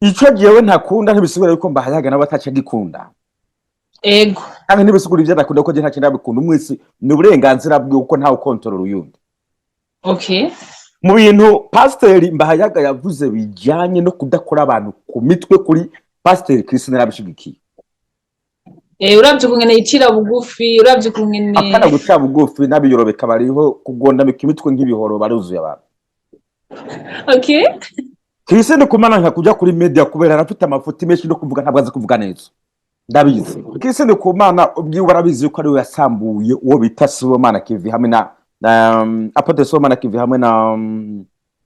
Ico jewe ntakunda ntibisigura yuko Mbahayaga nawe ataca agikunda. Ego. Kandi ntibisigura ivyo adakunda ko je ntaco ndabikunda. Umwese ni uburenganzira bwiwe kuko ntawe ukontorora uyundi. Okay. Mu bintu Pasiteri Mbahayaga yavuze bijyanye no kudakora abantu ku mitwe, kuri Pasiteri Christine yarabishigikiye. Uravye ukungene yicira bugufi, uravye ukungene Akana guca bugufi n'abiyorobeka bariho kugondamika imitwe nk'ibihoro baruzuye abantu. Okay. Christine kumana nka kujya kuri media kubera arafite amafuti menshi no kuvuga, ntabwo azi kuvuga neza, ndabizi. Christine Kumana ubwiwe arabizi yuko ariwe yasambuye uwo bita Sibomana Kivi hamwe na Apotre Sibomana Kivi hamwe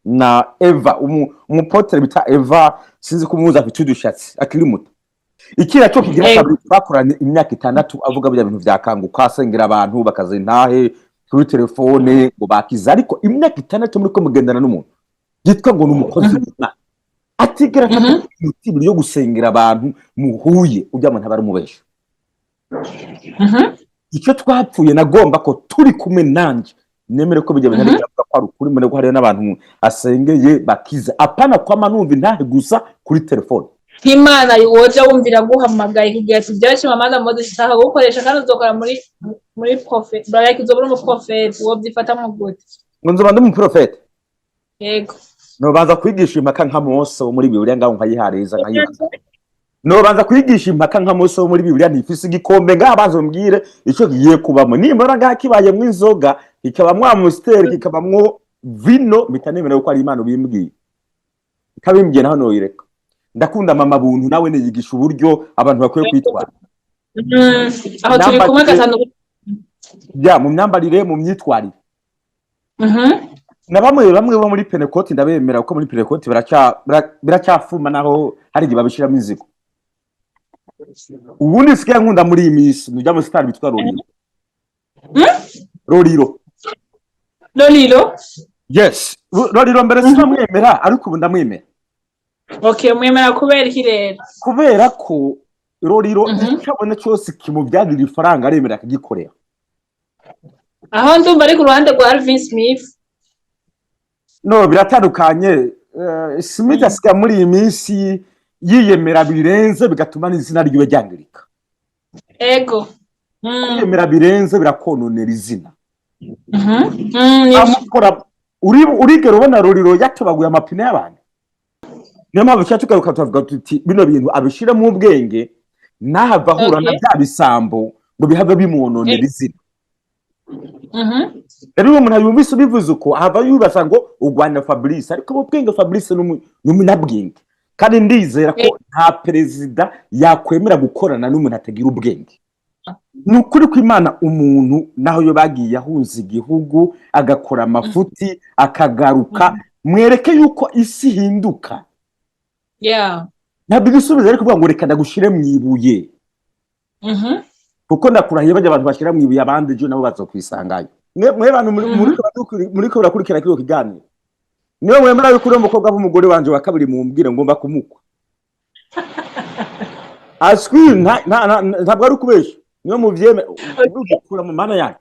na Eva, umupotere bita Eva, sinzi ko umuzi, afite udushatsi akiri muto. Iki nacyo kigira kabiri, twakoranye imyaka 6 avuga bya bintu vyakanguka, asengera abantu bakaza intahe kuri telefone ngo bakize, ariko imyaka 6 muri ko mugendana n'umuntu yitwa ngo ni umukozi w'Imana atigera afata iminota 2 yo gusengera abantu muhuye, ujya muntu aba ari umubesha. Icyo twapfuye nagomba ko turi kumwe nanjye nemere ko bijya bintu avuga ko ari ukuri, mbone ko hariyo n'abantu asengeye bakize, apana kwama numva intahe gusa kuri telefone. Nk'Imana woja wumvira guhamagaye kugira ati byacu mama Moses shaka gukoresha kandi uzokora muri prophet, like uzoba uri umuprofeti, wovyifatamwo gute? Ngo nzoba ndi umuprofeti? Yego. Nobanza kwigisha impaka nka Mose wo muri Bibiliya, ngaho nkayihariza nkayibaza. Nobanza kwigisha impaka nka Mose wo muri Bibiliya, ntifise igikombe ngaho, banza umbwire ico kigiye kubamo. Nimbona ngaho kibayemwo inzoga, kikabamwo Amstel, kikabamwo vino, mpita nemera yuko ari Imana ubimbwiye. Ikabimbwiye naho noyireka. Ndakunda mama Buntu, nawe niyigisha uburyo abantu bakwiye kwitwara. Aho turi kumwe gatanu. Ya, mu myambarire, mu myitwarire. Na bamwe bamwe bo muri Pentekoti ndabemera, kuko muri Pentekoti biracyafuma naho hari igihe babishiramo inzigo. Ubundi sigaye nkunda muri iyi minsi nujya muri sitari bitwa Roriro. Roriro. Lolilo. Yes, Roriro mbere sinamwemera, ariko ubu ndamwemera. Okay, mwemera kubera iki rero? Kubera ko Roriro icyo abona cyose kimubyarira ifaranga aremera akagikorera. Aho ndumva ari ku ruhande rwa Alvin Smith. No, biratandukanye. Smith asigaye muri iyi minsi yiyemera birenze, bigatuma n'izina ryiwe ryangirika. Ego. Kwiyemera birenze birakononera izina. Nivyo. Amukora urigera ubona Roriro yatobaguye amapine y'abantu? Niyo mpamvu tuca tugaruka tukavuga tuti bino bintu abishiremo ubwenge, ntahava ahura na bya bisambo ngo bihave bimwononera izina. Rero iyo umuntu yumvise ubivuze uko, ahava yubaza ngo urwanya Fabrice, ariko mu bwenge Fabrice ni umunyabwenge, kandi ndizera ko nta perezida yakwemera gukorana n'umuntu atagira ubwenge. Ni ukuri kw'Imana, umuntu naho yo bagiye ahunze igihugu agakora amafuti akagaruka, mwereke yuko isi ihinduka. Ntabwo igisubizo ari kuvuga ngo reka ndagushire mu ibuye, kuko ndakurahiye bajya abantu bashyira mu ibuye abandi, ejo nabo bazokwisangayo. Mwe bantu muriko murakurikira kino kiganiro, niyo mwemera yuko uriya mukobwa w'umugore wanje wa kabiri, mumbwire ngomba kumukwa aswi. Ntabwo ari ukubesha, niyo muvyeme gukura mu mana yanjye.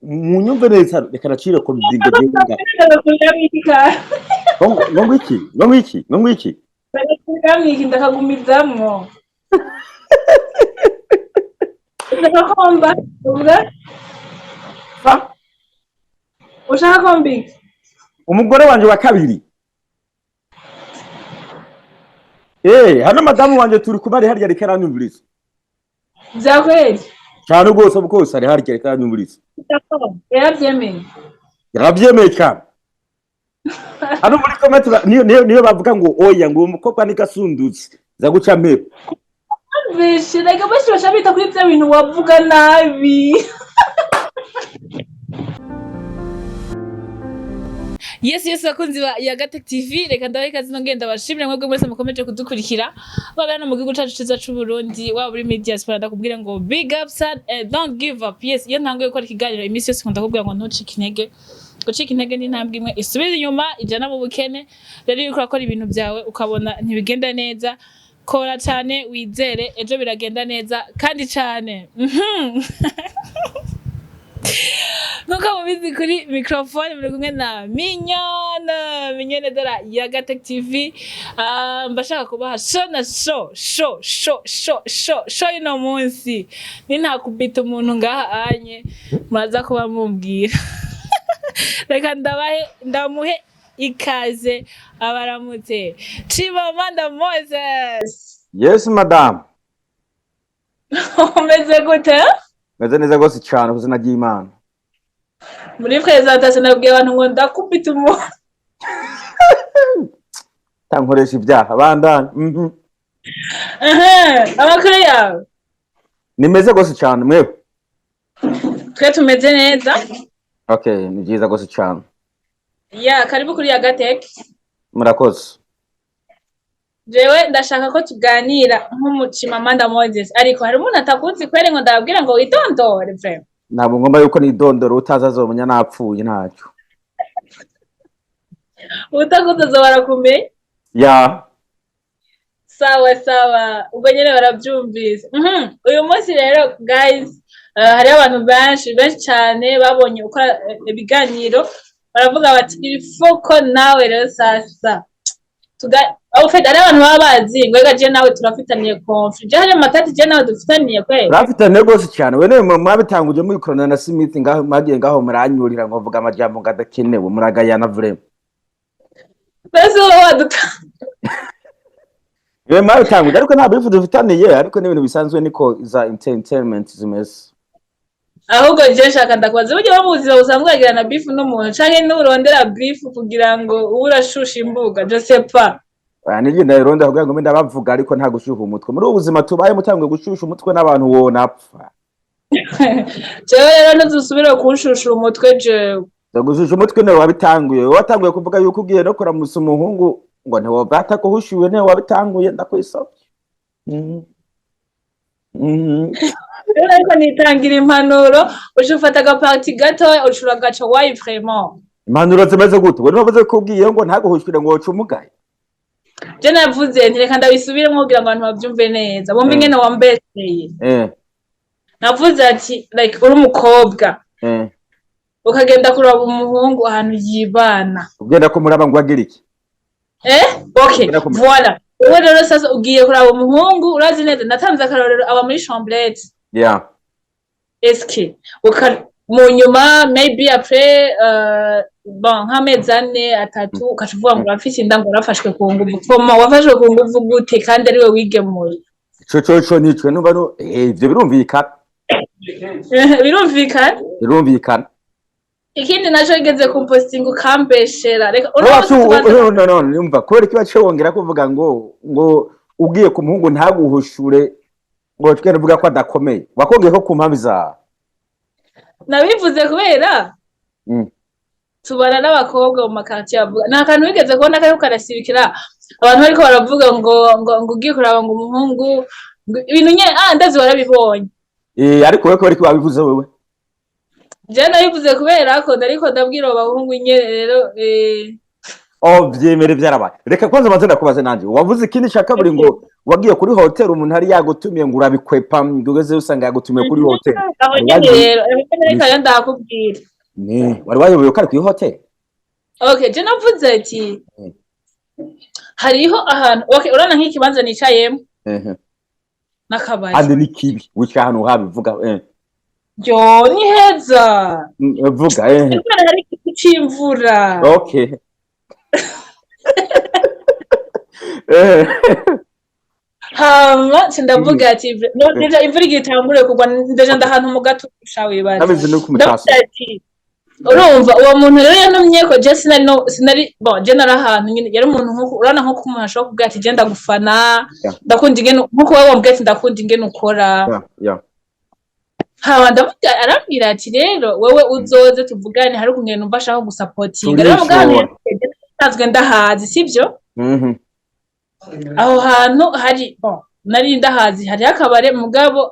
Munyumve neza, reka nacire ko bidinga. Ngo ngwiki, ngo ngwiki, ngo ngwiki? Ndakagumizamwo, ndakagumizamwo, ndakakomba uvuga. Sa? Ushaka komba iki? Umugore wanje wa kabiri. Hano madamu wanje turi kumwe, ari harya ariko aranyumviriza. Vya kweli? Cyane rwose, bwose ari harya ariko aranyumviriza. Yaravyemeye? Yarabyemeye cyane. Hano muri comment niyo bavuga ngo oya, ngo uwo mukobwa ni gasundutse za guca mpera. Mvishe reka benshi baca bita kuri vya bintu wavuga nabi. Yes, bakunzi ba Yagatec TV, reka ndabahe ikaze nongeye ndabashimire mwebwe mwese mukomeje kudukurikira, waba hano mu gihugu cacu ciza c'u Burundi, waba uri muri diaspora, ndakubwira ngo big up son and don't give up. Yes, iyo ntanguye gukora ikiganiro iminsi yose nkunda kubwira ngo ntucike intege. Gucika intege ni intambwe imwe isubiza inyuma ijana mu bukene. Rero iyo uriko urakora ibintu byawe ukabona ntibigenda neza, kora cyane, wizere ejo biragenda neza kandi cyane. Nkuko mubizi, kuri microphone muri kumwe na Mignone, Mignone de la Yagatech TV. Mbashaka kubaha show na show show show show show show ino munsi. Nintakubita umuntu ngaha anye muraza kuba mumbwira. Reka ndabahe, ndamuhe ikaze abaramutse. Chimamanda Moses. Yes, madam. Umeze gute? Meze neza rwose cyane ku izina ry'Imana. Muri présentation nabwiye abantu ngo ndakubita umuntu. Tankoresha ibyaha, bandanye. Amakuru yawe? Ni meze rwose cyane, mwewe? Twe tumeze neza. Okay, ni byiza rwose cyane. Ya, karibu kuri Yagatech. Murakoze. Jewe ndashaka ko tuganira nk'umucimamanda Moses, ariko hari umuntu atakuzi kwere ngo ndababwira ngo witondore vraiment. Ntabwo ngomba yuko nidondora, utazi azomenya napfuye, ntacyo. Utakuzi azoba barakumenya. Ya. Sawa sawa, ubwo nyene baravyumvise. Uyu munsi rero guys, hariho abantu benshi benshi cyane babonye ukora ibiganiro, baravuga bati il faut ko nawe rero sasa tuga au fait hariho abantu baba bazi ngo ega je nawe turafitaniye conflit, je hari amatati je nawe dufitaniye kweli. Urafitanye rwose cyane. We niwe mwabitanguje mubikorana na Smith ngaho, mwagiye ngaho muranyurira ngo mvuga amajambo ngo adakenewe, muragayana vraiment. Mbese wowe waduta. Niwe mwabitanguje, ariko nta bifu dufitaniye, ariko n'ibintu bisanzwe, niko za entertainment zimeze. Ahubwo je nshaka ndakubaza, burya mu buzima busanzwe wagirana beef n'umuntu canke n'urondera beef kugira ngo ube urashusha imbuga? Je sais pas. Aya niryo ndayironda kugira ngo mbe ndabavuga, ariko nta gushyuha umutwe. Muri ubu buzima tubaye, mutanguye gushusha umutwe n'abantu wonapfa. Jewe rero ntuzusubire kunshushura umutwe jewe. Gushusha umutwe niwe wabitanguye. Wowe watanguye kuvuga yuko ugiye no kuramusa umuhungu ngo ntiwova ataguhushuye, niwe wabitanguye, ndakwisabye. Rero ariko nitangira impanuro, uca ufata agaparti gatoya, uca uragaca wayi vraiment. Impanuro zimeze gute? We ntiwavuze ko ugiye ngo ntaguhushire ngo woca umugaye? Je navuze nti reka ndabisubiremo kugira ngo abantu bavyumve neza, bumve ingene wambeseye. Navuze ati like uri umukobwa ukagenda kuraba umuhungu ahantu yibana. Ugenda kumuraba ngo agire iki? Eh, okay. Ugenda kumuraba. Voilà, wowe rero sasa ugiye kuraba umuhungu, urazi neza natanze akarorero aba muri chambrette. Eske uka mu nyuma maybe après bon nk'amezi 4, 3, ukaca uvuga ngo urafise inda, ngo warafashwe ku nguvu. Koma wafashwe ku nguvu gute kandi ariwe wigemuye? Ico coco nico numva no ivyo birumvikana. Birumvikana. Birumvikana. Ikindi naco igeze kumpostinga ukambeshera, reka uno Wacu munsi tubanza. No, no, no, numva kubera iki baciye wongera kuvuga ngo ugiye ku muhungu ntaguhushure, ngo twende uvuga ko adakomeye, wakongeye ko ku mpamvu zawe. Nabivuze kubera tubana n'abakobwa mu makartier bavuga, nta kantu wigeze kubona kariko karasirikira, abantu bariko baravuga ngo ugiye kuraba ngo umuhungu ngo ibintu nyene, ah, ndazi warabibonye. Eh, ariko wewe kubera iki wabivuze wewe? Je nabivuze kubera ko ndariko ndabwira abo bahungu nyene rero. Oh, vyemere vyarabaye. Reka kwanza manze ndakubaze nanje, wavuze ikindi ca kabiri ngo wagiye kuri hotel, umuntu ari yagutumiye ngo urabikwepa, ngo ugeze usanga yagutumiye kuri hotel. Aho Wari nyene wagiye- rero, aho nyene reka rero ndahakubwira. Ne, wari wayobewe ko ari kuri hotel? Okay, je navuze ati hariho ahantu, okay, urabona nk'ikibanza nicayemo n'akabari. Kandi ni kibi wicaye ahantu habivuga. Yo, ni heza. Vuga. Kubera hari igiti c'imvura. Okay. Hama nca ndavuga ati no, déjà imvura igihe itanguriye kugwa, déjà ndahantu mu gatusha, wibaza. Nabizi no kumutasa. Ndavuga ati urumva uwo muntu rero yantumye ko je sinari no sinari bon, je nari ahantu nyine, yari umuntu nkuko urabona nkuko umuntu ashobora kuvuga ati je ndagufana, ndakunda ingene, nkuko wowe wambwiye ati ndakunda ingene ukora. Hama ndavuga, arambwira ati rero wewe uzoze tuvugane, hari ukungene numva ashaka gusapotinga rero Turishora. mugabo nsanzwe ndahazi, sivyo? Mhm. Aho hantu hari, bon, nari ndahazi, hariho akabare, mugabo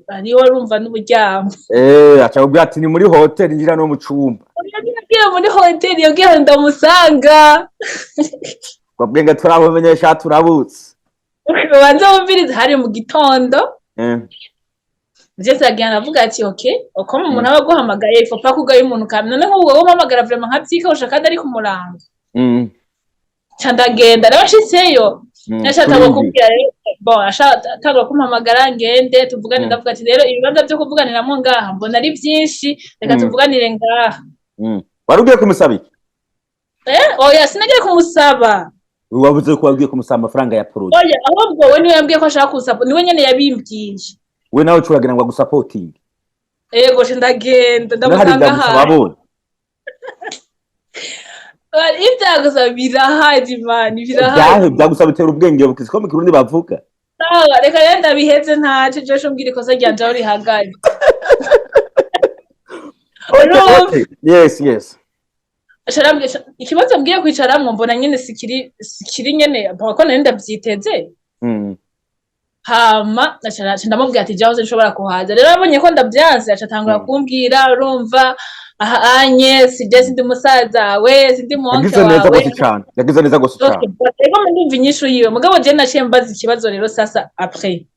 hariho urumva n'uburyamo. Eh, aca kubwira ati ni muri hotel, ngira no mu cumba. Yagiye muri hoteli, yagiye ndamusanga. Wabwiye ngo turabumenyesha turabutse. Ubanza wumvirize, hari mu gitondo. Vyose agenda avuga ati: "Ok, uko umuntu aba aguhamagaye, il faut pas kugayo umuntu kamwe." None nk'ubwo wowe umpamagara vraiment nkavyikawusha kandi ari ku murango. Ca ndagenda rero, nshitseyo nashatangwa Turindi. Kubwira rero, bon, atangura kumpamagara ngende tuvugane. Ndavuga ati: "Rero ibibanza vyo kuvuganiramwo ngaha mbona ari vyinshi, reka tuvuganire ngaha." Wari ugiye kumusaba iki? Eh, oya, sinagiye kumusaba. Wabuze ko wagiye kumusaba amafaranga ya projet. Oya, ahubwo we niwe yambwiye ko ashaka kunsaba, niwe nyene yabimbwiye. We nawe ucuragira ngo agusapotinge. Ego, ce ndagenda Nahari ndamusanga byagusaba ahari. Abonye. Ivyagusaba birahari, man, birahari. Byahe byagusaba? Bitera ubwenge bukizi ko mu Kirundi bavuga. Sawa, reka rero ndabiheze, ntaco jesho mbwira ikosa ryanje aho rihagaze. Okay, okay. Yes. Aca arambwira ikibazo mbwiye kwicaramwo, mbona nyene sikiri nyene ko nari ndavyiteze. Hama aca ndamubwira ati: "Jaho sinshobora kuhaza." Rero abonye ko ndavyanse, aca atangura kumbwira: "Urumva aha anye sije, sindi musaza we, sindi mu oncle Yagize neza wawe." gose cane, yagize neza gose Okay, cane. ego, ndumva inyishu yiwe, mugabo je naciye mbaza ikibazo rero sasa après.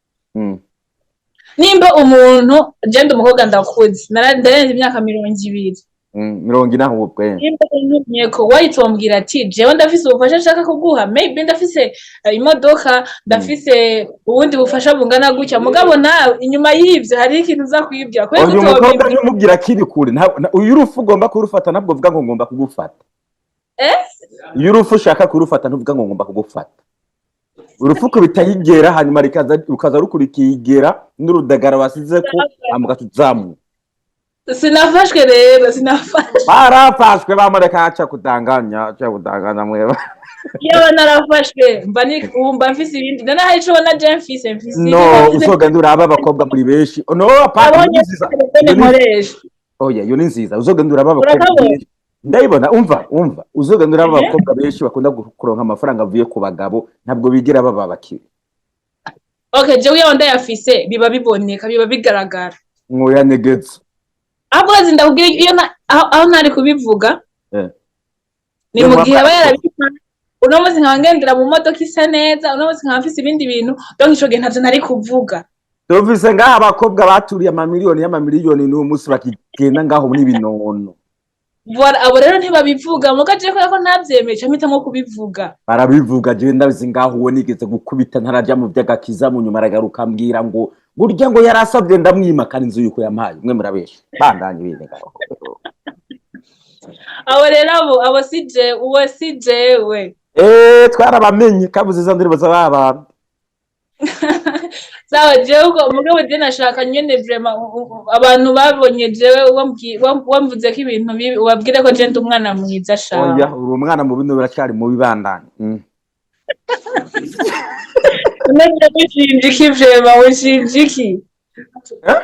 Nimba umuntu, je ndi umukobwa, ndakuze, ndarenze imyaka 20. 40 ahubwo, eh. Nimba untumye ko wayitombwira ati: "Jewe ndafise ubufasha nshaka kuguha, maybe ndafise imodoka, ndafise ubundi bufasha bungana gutya," mugabo nawe inyuma y'ivyo hariho ikintu uza kwibwira kubera Uyu mukobwa utobimbwira. Ntumubwira akiri kure. Uyu urufu ugomba kurufata, ntabwo uvuga ngo ngomba kugufata. Eh? Iyo urufu ushaka kurufata, ntuvuga ngo ngomba kugufata. Urufu kubita yigera, hanyuma rikaza, rukaza rukurikiye igera n'urudagara wasize ko, hanyuma ugaca. Sinafashwe rero, sinafashwe. Barafashwe, bamureka aca kudanganya, aca kudanganya mweba. Iyo narafashwe mba ni ubu mba mfise ibindi. None hari ico ubona je mfise No. mfise? Uzogenda uraba abakobwa muri benshi, no apana. Abonye Iyo ni nziza. telefone Iyo ni nkoresha. Oya, iyo ni nziza. Uzogenda uraba abakobwa Urakabona? benshi, ndayibona. Umva, umva, uzogenda uraba abakobwa benshi bakunda kuronka amafaranga avuye ku bagabo, ntabwo bigira baba abakire. Okay, jewe iyo ndayafise biba biboneka, biba bigaragara. Nkoya negetse. Ahubwo urazi, ndakubwira iyo aho ntari kubivuga ni Iyo mu gihe aba yarabikora, uno munsi nkaba ngendera mu modoka isa neza, uno munsi nkaba mfise ibindi bintu, donc ico gihe ntavyo ntari kuvuga. Tumvise ngaha abakobwa baturiye amamiliyoni y'amamiliyoni, n'uyu munsi bakigenda ngaho n'ibinono. Voilà, abo rero ntibabivuga, muga je kubera ko ntavyemeye, ca mpitamwo kubivuga. Barabivuga. Jewe ndabizi ngaho uwo nigeze gukubita ntaraja mu vy'agakiza, mu nyuma aragaruka ambwira ngo burya ngo yarasabye ndamwima, kandi inzu yuko yampaye. Mwe murabesha, bandanye bine ngaho. Abo rero, abo si je, uwo si jewe. Eh, twarabamenye, kabuze izo ndirimbo z'abana. Sawa, jewe ubwo, mugabo je nashaka nyene vraiment abantu babonye jewe wamvuze ko ibintu bibi, ubabwire ko je ndi umwana mwiza sha. Oya, uri umwana mubi, n'ubu uracyari mubi, bandanye. None wishinja iki vraiment? Wishinja iki? Eh?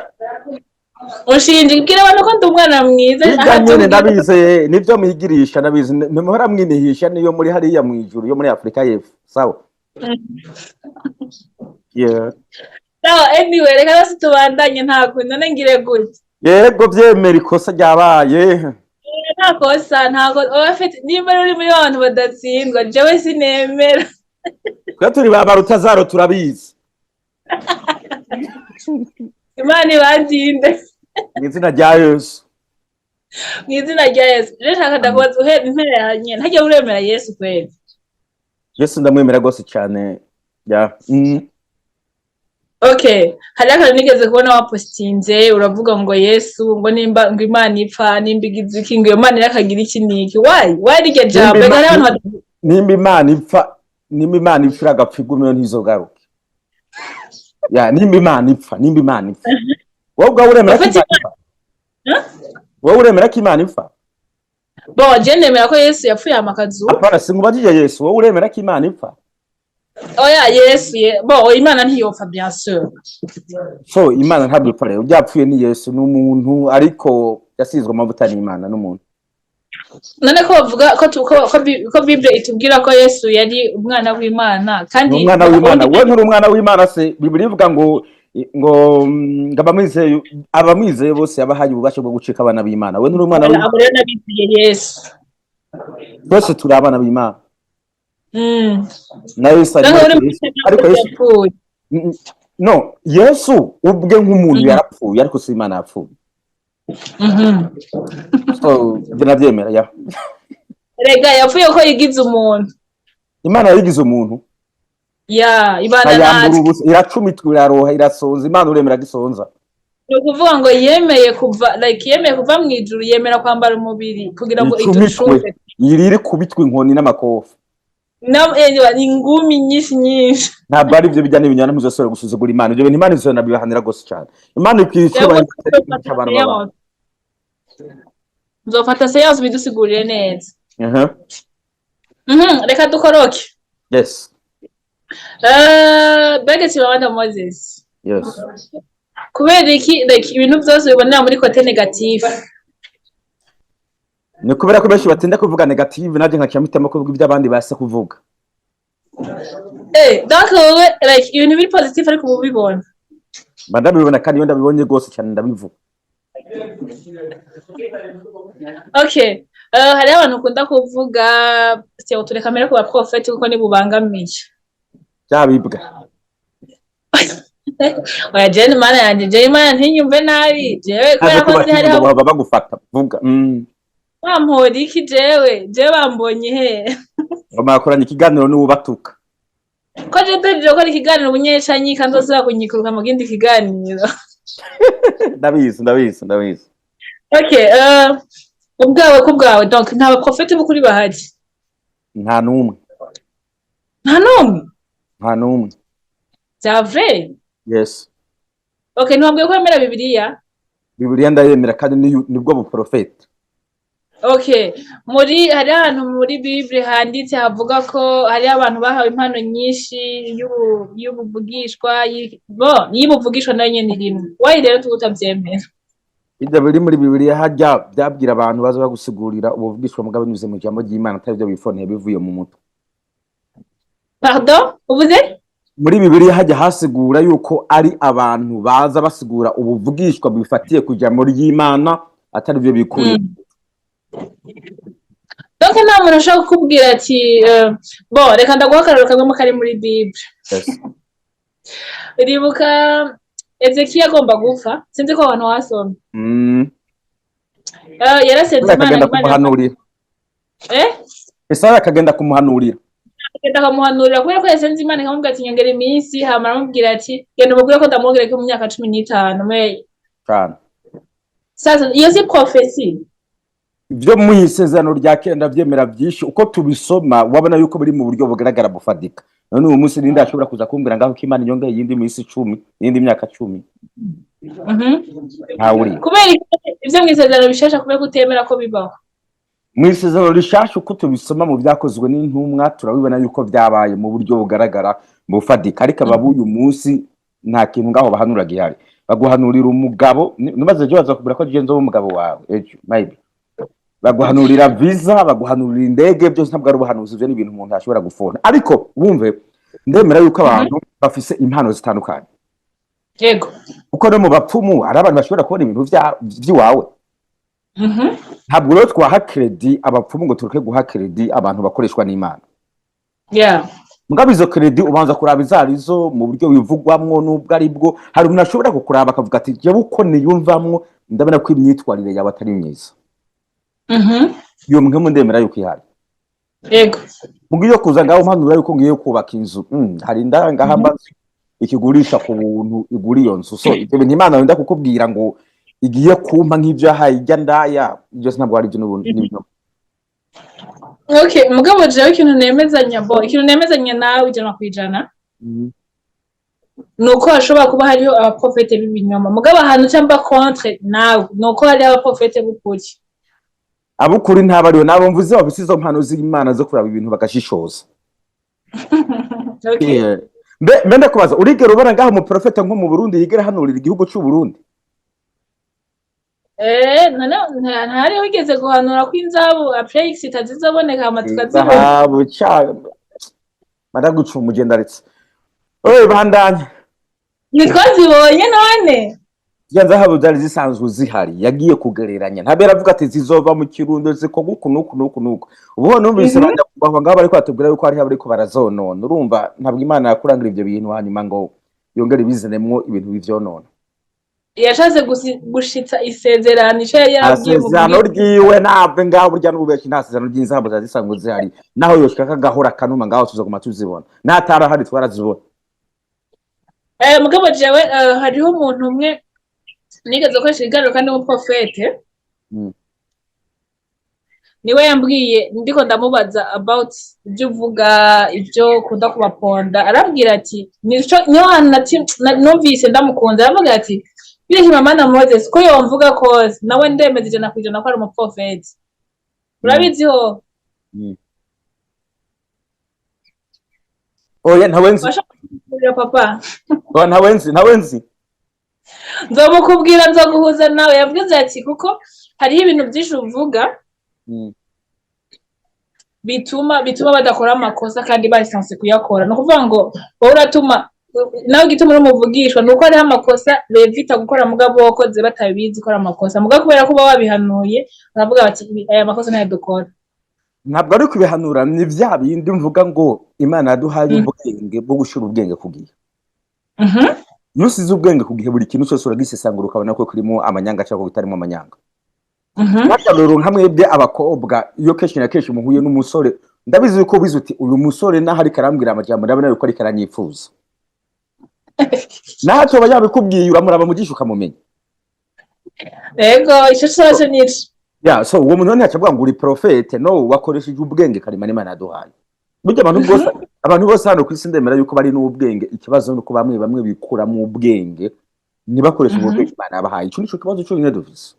Ushinja, bwira abantu ko ndi umwana mwiza. Hirya Aha nyene. tubwire. Ndabizi nivyo mwigirisha, ndabizi ntimuhora mwinihisha niyo muri hariya mw'ijuru yo muri Afurika y'Epfo. Sawa, yeah. Sawa, anyway, reka basi tubandanye, nta kundi, none ngire gute? Yego, vyemera ikosa ryabaye. Nta kosa, nta kosa. Oya, fete nimba uri muri bantu badatsindwa, jewe sinemera. Twe turi ba barutazaro, turabizi. Imana ibandinde. Mw'izina rya Yesu. Mu izina rya Yesu. Rero nshaka ndakubaza, uhe imperanye, ntajya uremera Yesu kweli? Yesu ndamwemera rwose cyane, ya. Okay, hari akantu nigeze kubona wapostinze, uravuga ngo Yesu, ngo nimba ngo Imana ipfa, nimba igize iki, ngo iyo Mana irakagira iki niki. Why rirya jambo? Nimba Reka hariho abantu Nimba Imana ipfa, nimba Imana ipfa, iragapfa igumeyo, ntizogaruke. Ya, nimba Imana ipfa, nimba Imana ipfa, wowe ubwawe uremera ko Ufite Imana ipfa? Wowe uremera ko Imana ipfa? Bon, je nemera ko Yesu yapfuye hama akazuka. Apana, sinkubajije Yesu, wowe uremera ko Imana ipfa? Oya, Yesu ye, bon, Imana ntiyopfa, bien sûr. So Imana ntabwo ipfa rero, byapfuye ni Yesu, ni umuntu ariko yasizwe amavuta n'Imana n'umuntu. None ko bavuga ko ko Bible itubwira ko Yesu yari umwana w'Imana kandi Ni umwana w'Imana. Wowe nturi umwana w'Imana se? Bibiri ivuga ngo abamwizeye bose yabahaye ububasha bwo gucika abana b'Imana. Wowe nturi umwana w'Imana? Abo rero n'abizeye Yesu. Twese turi abana b'Imana. Na Yesu Noneho arimo uri ariko Yesu yapfuye. No, Yesu ubwe nk'umuntu yarapfuye, ariko si Imana yapfuye. So ibyo nabyemera ya. Rega yapfuye ko yigize umuntu. Imana yayigize umuntu. Ya, ibana ayambura natwe. Ubusa, iracumitwa, iraroha, irasonza. Imana uremera gisonza? Ni ukuvuga ngo yemeye kuva, like, yemeye kuva mu ijuru, yemera kwambara umubiri kugira ngo icumitwe iducunge. Iriri kubitwa inkoni n'amakofi. Ingumi nyinshi nyinshi. Ntabwo ari byo bijya n'ibinyana. Ntuzosubira gusuzugura Imana. Ibyo bintu Imana izona bibahanira rwose cyane. Imana ikwiye icyubahiro cy'abantu b'abantu. Nzofata séance bidusigurire neza. Aha. Reka dukoroke. Yes. Bege Chimamanda Moses. Yes. Kubera iki, like, ibintu byose bibonera muri côté négatif? Ni kubera ko benshi batinda kuvuga négative, nanjye nkaca mpitamo kuvuga ibyo abandi basa kuvuga. Donc wowe, like, ibintu biri positif ariko uba ubibona? Mba ndabibona, kandi iyo ndabibonye rwose cyane ndabivuga. Okay, hariho abantu ukunda kuvuga, tureka mbere ku baprofeti kuko nibubangamiye. Byabibwa. Oya, jewe Imana yanje, jewe Imana ntinyumve nabi, jewe kubera ko nzi hariho baba bagufata vuga. Bampora iki? Jewe bambonye he? Ngo mwakoranye ikiganiro n'uwubatuka. Ko je mpejeje gukora ikiganiro ubunyecanyika nzosubira kunyikuruka mu kindi kiganiro. Ndabizi, ndabizi, ndabizi. Okay, ubwawe, ku bwawe donc, nta baprofeti b'ukuri bahari? Nta n'umwe. Nta n'umwe? Nta n'umwe. Bya vrai? Yes. Okay, ntiwambwiye ko wemera Bibiliya? Bibiliya ndayemera, kandi nibwo buprofeti. Okay, muri hari ahantu muri Bible handitse havuga ko hariho abantu bahawe impano nyinshi y'ubuvugishwa, bo y'ubuvugishwa nayo nyene irimwo. Wayi rero utavyemera? Ibyo biri muri Bibiliya hajya byabwira abantu baza bagusigurira ubuvugishwa mugabo binyuze mu ijambo ry'Imana, atari byo bifoneye bivuye mu mutwe. Pardon, uvuze? Muri Bibiliya hajya hasigura yuko ari abantu baza basigura ubuvugishwa bifatiye ku ijambo ry'Imana, atari byo bikuriye. Donc nta muntu ashobora kukubwira ati bon, reka ndaguha akarorero kamwe kari muri Bible. Yes. Uribuka Ezekiya agomba gupfa? Sinzi ko abantu wasomye. Yarasenze Imana. Akagenda Imana kumuhanurira. Eh? Esaya akagenda kumuhanurira. Agenda akamuhanurira kubera ko yasenze Imana ikamubwira ati: "Nyongera iminsi." Hama aramubwira ati: "Genda umubwire ko ndamwongera ko mu myaka 15." Cyane. Sasa iyo si prophétie? Ibyo mu isezerano rya kera ndabyemera byinshi. Uko tubisoma wabona yuko biri mu buryo bugaragara bufatika. None uyu munsi ninde ashobora kuza kumbwira ngaho ko Imana inyongeye iyindi minsi 10, iyindi myaka 10? Ntawe uri. Kubera iki ivyo mu isezerano bishasha, kubera ko utemera ko bibaho? Mu isezerano rishasha, uko tubisoma mu Byakozwe n'Intumwa, turabibona yuko byabaye mu buryo bugaragara bufatika. Ariko aba b'uyu munsi nta kintu ngaho bahanura gihari. Baguhanurira umugabo, numaze ejo baza kubwira ko genzo w'umugabo wawe ejo, maybe baguhanurira visa, baguhanurira indege. Byose ntabwo ari ubuhanuzi, ibyo ni ibintu umuntu ashobora gufona. Ariko wumve, ndemera yuko abantu bafise impano zitandukanye. Kuko no mu bapfumu hari abantu bashobora kubona ibintu vy'iwawe. Ntabwo rero twaha crédit abapfumu ngo tureke guha crédit abantu bakoreshwa n'Imana. Mugabo izo crédit ubanza kuraba izo arizo mu buryo bivugwamwo n'ubwo ari bwo. Hari umuntu ashobora kukuraba akavuga ati: "Jewe uko niyumvamwo ndabona ko imyitwarire yawe atari myiza." Iyo mpwemu ndemera yuko ihari. Mugiye kuza ngaho mpanura yuko ngiye kubaka inzu, hari indangaha mbazi ikigurisha ku buntu, igura iyo nzu. So ibyo bintu Imana wenda kukubwira ngo igiye kumpa nk'ibyo yahaye ijya ndaya, byose ntabwo ari ibyo n'ibinyoma. Okay, mugabo jewe ikintu nemezanya, bo ikintu nemezanya nawe 100% ni uko hashobora kuba hariho abaprofete b'ibinyoma. Mugabo ahantu cyangwa contre nawe ni uko hariho abaprofete b'ukuri. Abukuri ntabariho, nabo mvuze bafise izo mpano z'Imana zo kuraba ibintu bagashishoza. Okay. Mbe ndakubaza, urigera ubona ngaho umuprofete nko mu Burundi yigera hanurira igihugu c'u Burundi? None ntari wigeze guhanura ko inzabu après X itazizoboneka, hama tukazibona? Zahabu ca madaguca umugenda aretse oye bandanya. Ntitwazibonye none? Ziriya zahabu zari zisanzwe zihari, yagiye kugereranya. Ntabwo yaravuga ati zizova mu Kirundo zikorwa uku n'uku n'uku n'uku. Ubu numvise banyakubahwa ngaho bariko batubwira yuko hariho abariko barazonona. Urumva, ntabwo Imana yakurangira ivyo bintu hanyuma ngo Yongere ibizanemwo ibintu bivyonona. Yashatse gushitsa isezerano ico yari yarabwiye mu Asezerano ryiwe ntabwo ngaho burya n'ububeshi, nta sezerano ry'inzahabu ziba zisanzwe zihari. Naho yoshika kagahora kanuma ngaho, tuzoguma tuzibona, n'atarahari twarazibona. Mugabo jewe hariho umuntu umwe nigeze gukoresha ikiganiro kandi w'umuprofete. Niwe yambwiye, ndiko ndamubaza about ibyo uvuga, ibyo ukunda kubaponda, arambwira ati nico niho hantu numvise ndamukunze. Aravuga ati birihima mana Moses ko yomvuga kose, nawe ndemeza 100% ko ari umuprofete. Urabizi ho? Oya, ntawe nzi. Washaka kumubwira, papa? Oya, ntawe nzi, ntawe nzi. Nzomukubwira, nzoguhuza nawe. Yavuze ati kuko hariho ibintu byinshi uvuga bituma badakora amakosa kandi barisanse kuyakora. Ni ukuvuga ngo wowe uratuma nawe, igituma uri umuvugishwa ni uko hariho amakosa bevita gukora, mugabo wakoze batabizi gukora amakosa, mugabo kubera ko uba wabihanuye baravuga bati aya makosa ntayo dukora. Ntabwo ari kubihanura, ni bya bindi mvuga ngo Imana yaduhaye ubwenge bwo gushyira ubwenge ku gihe. Iyo usize ubwenge ku gihe, buri kintu cyose uragisesangura, ukabona ko kirimo amanyanga cyangwa kitarimo amanyanga. Nk'akarorero, nka mwebwe abakobwa, iyo kenshi na kenshi muhuye n'umusore, ndabizi yuko ubizi uti uyu musore naho ariko arambwira amajambo, ndabona yuko ariko aranyifuza. Naho atoba yabikubwiye, uramuraba mu jisho ukamumenya. Yego, ico cose nico. Ya, so uwo muntu ntiyaca avuga ngo uri prophète. No wakoresheje ubwenge karemano Imana yaduhaye. Burya abantu bose hano ku isi ndemera yuko bari n'ubwenge. Ikibazo ni uko bamwe bamwe bikuramo ubwenge, ntibakoreshe ubwenge Imana yabahaye. Ico nico kibazo cyonyine dufise.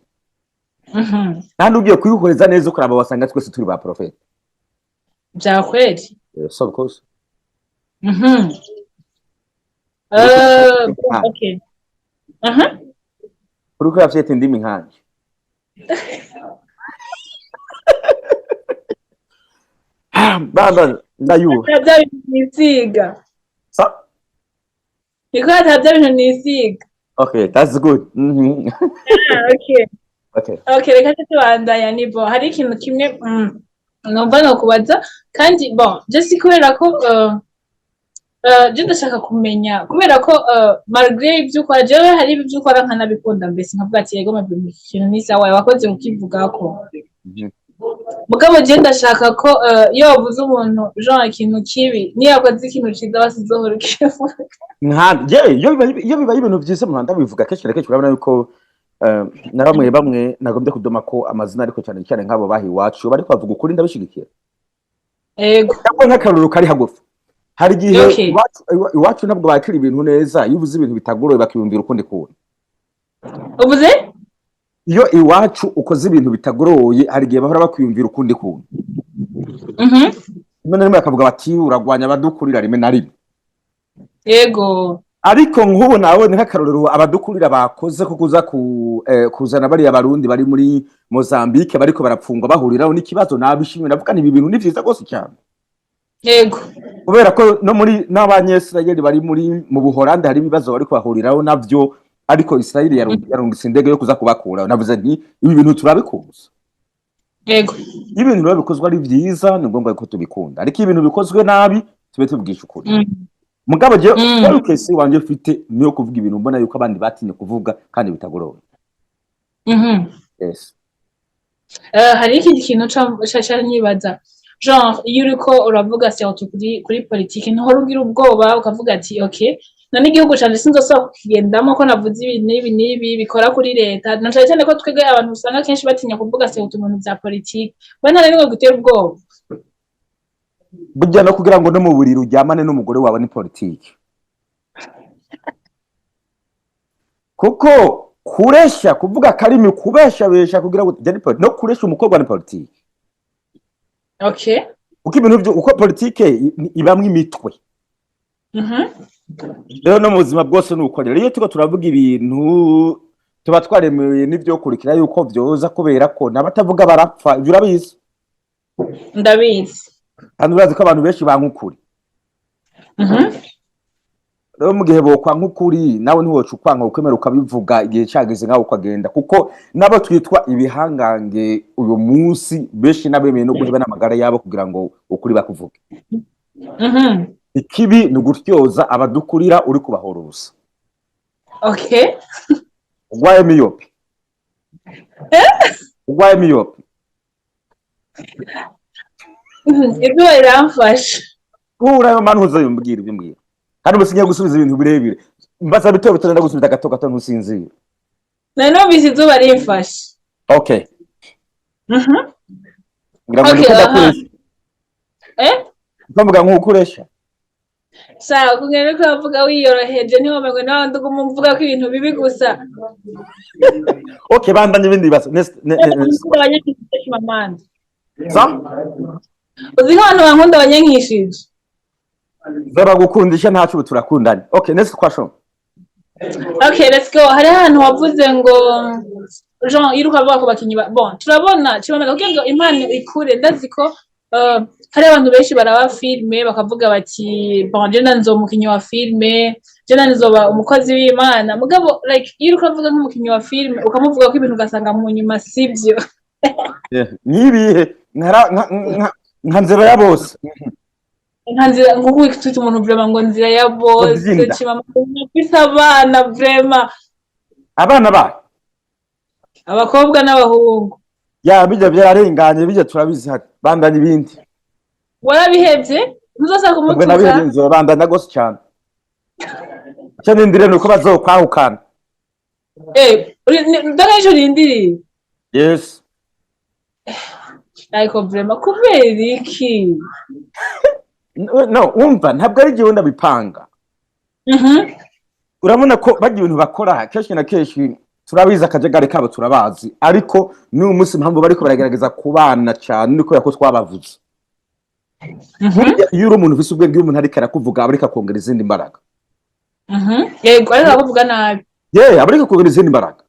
Kandi ugiye kuyihoreza neza ukaraba, wasanga twese turi ba prophète. Vya kweli. Yes, of course. Okay. Aha. Uriko uravyeta indimi nkanje. Bamba ndayuha. Ata bya bintu nisiga. Sa. Niko ata bya bintu nisiga. Okay, that's good. Ah, okay. Okay. Okay, reka tubandanya. Ni bon, hari ikintu kimwe numva nokubaza kandi bon, je si kubera ko je ndashaka kumenya kubera ko malgré ibyo ukora, jewe hari ibyo ukora nkanabikunda, mbese nkavuga ati yego mabyo ikintu ni sawa wakoze ukivugako. Mugabo je ndashaka ko iyo wavuze umuntu genre ikintu kibi, niyo yakoze ikintu ciza basizohora ukivuga. Nka je iyo bibaye ibintu vyiza mu Rwanda bivuga kenshi na kenshi, urabona yuko na bamwe bamwe nagombye kudoma ko amazina, ariko cyane cyane nk'abo bahi iwacu bariko bavuga ukuri, ndabishigikira. Cyangwa nk'akarorero kari hagufi, hari igihe iwacu ntabwo bakira ibintu neza. Iyo uvuze ibintu bitagoroye, bakiyumvira ukundi kuntu. Uvuze? Iyo iwacu ukoze ibintu bitagoroye, hari igihe bahora bakwiyumvira ukundi kuntu. Rimwe na rimwe bakavuga bati uragwanya abadukurira, rimwe na rimwe. Ariko nk'ubu nawe ni nk'akarorero abadukurira bakoze ko kuza kuzana bariya Barundi bari muri Mozambique bariko barapfungwa, bahuriraho n'ikibazo, nabishimye. Ndavuga nti ibi bintu ni vyiza rwose cyane. Kubera ko no muri n'Abanyesirayeli bari muri mu Buholande hari ibibazo bariko bahuriraho navyo, ariko Israeli yarungitse indege yo kuza kubakura. Navuze nti ibi bintu turabikunze. Iyo ibintu biba bikozwe ari vyiza, ni ngombwa ko tubikunda, ariko iyo ibintu bikozwe nabi, tube tubwisha ukuri. Mugabo je focus wanje mfite niyo kuvuga ibintu mbona yuko abandi batinye kuvuga kandi bitagoroye. Yes. Hari ikindi kintu ca nibaza, genre iyo uriko uravuga surtout kuri politike, ntuhora ugira ubwoba ukavuga ati okay, none igihugu canje sinzosubira kukigendamo ko navuze ibi n'ibi n'ibi bikora kuri leta? Na cane cane ko twebwe abantu usanga kenshi batinya kuvuga surtout mu bintu vya politike, we nta na rimwe gutera ubwoba? Burya no kugira ngo no mu buriri uryamane n'umugore wawe ni politike, kuko kuresha, kuvuga akarimi, kubeshabesha kugira ngo ni no kuresha umukobwa ni politike. Uko ibintu byo uko politike ibamwo imitwe. Rero no mu buzima bwose ni uko. Rero iyo turiko turavuga ibintu, tuba twaremewe n'ivyo kurikira yuko vyoza, kubera ko n'abatavuga barapfa. Ivyo urabizi? Ndabizi. Kandi urazi ko abantu benshi banka ukuri. Rero mu gihe bokwanka ukuri, nawe ntiwoca ukwanka, ukwemera ukabivuga igihe cageze nkawe ukagenda, kuko nabo twitwa ibihangange uyu munsi, benshi n'abemeye no guheba n'amagara yabo kugira ngo ukuri bakuvuge. Ikibi ni ugutyoza abadukurira uri kubahora ubusa. Ugwaye myopie, ugwaye myopie. Izuba riramfasha. Kura mani uzobimbwira, ubimbwira kandi ubu singiye gusubiza ibintu birebire, mbaza bito bito, ndagusubiza gato gato, ntusinzire. Nari numvise izuba rimfashe. Okay. Ngira ngo ndiko ndakuresha. Eh? Mvuga nk'ukuresha. Sawa, kugenda uriko uravuga wiyoroheje, ntiwomerwe n'abandi uguma uvuga ko ibintu bibi gusa. Okay, bandanye ibindi bibazo. Uzi abanyankishije, Chimamanda? Sa? Uzi ko abantu bankunda abanyankishije? Zaba gukundisha ntaco, ubu turakundanye. Okay, next question. Okay, let's go. Hariho ahantu wavuze ngo Jean yiruka avuga ku bakinyi ba bon, turabona Chimamanda, kugira ngo impano ikure, ndazi ko hari abantu benshi baraba filme bakavuga bati: "Bon, je nzoba umukinyi wa filme, je nzoba umukozi w'Imana." Mugabo like iyo uriko uravuga nk'umukinyi wa filme, ukamuvuga ko ibintu, ugasanga mu nyuma sivyo. Yeah. Nibihe nka nzira ya bose? Nka nzira, nkuko twita umuntu vraiment ngo nzira ya bose. Kubyinda. Chimamanda ufise abana vraiment? Abana bayo? Abakobwa n'abahungu. Ya, bijya byararenganye, bijya turabizi hano. Bandanye ibindi. Warabihevye, ntuzosaba Ubwo kumutuka? Nabihevye, nzobandanya gose cyane. Icyo nindire ni uko bazokwahukana. Eh, ndaga ico urindiriye? Yes. Ariko vraiment, kubera iki? No, umva, ntabwo ari jyewe ndabipanga. Urabona ko bagira ibintu bakora kenshi na kenshi, turabizi akajagari kabo, turabazi, ariko n'uyu munsi impamvu bariko baragerageza kubana cyane ni kubera ko twabavuze. Burya iyo uri umuntu ufise ubwenge, iyo umuntu ariko arakuvuga, aba ariko akongera izindi mbaraga. Yego, ariko akakuvuga nabi. Ye, aba ariko akongera izindi mbaraga.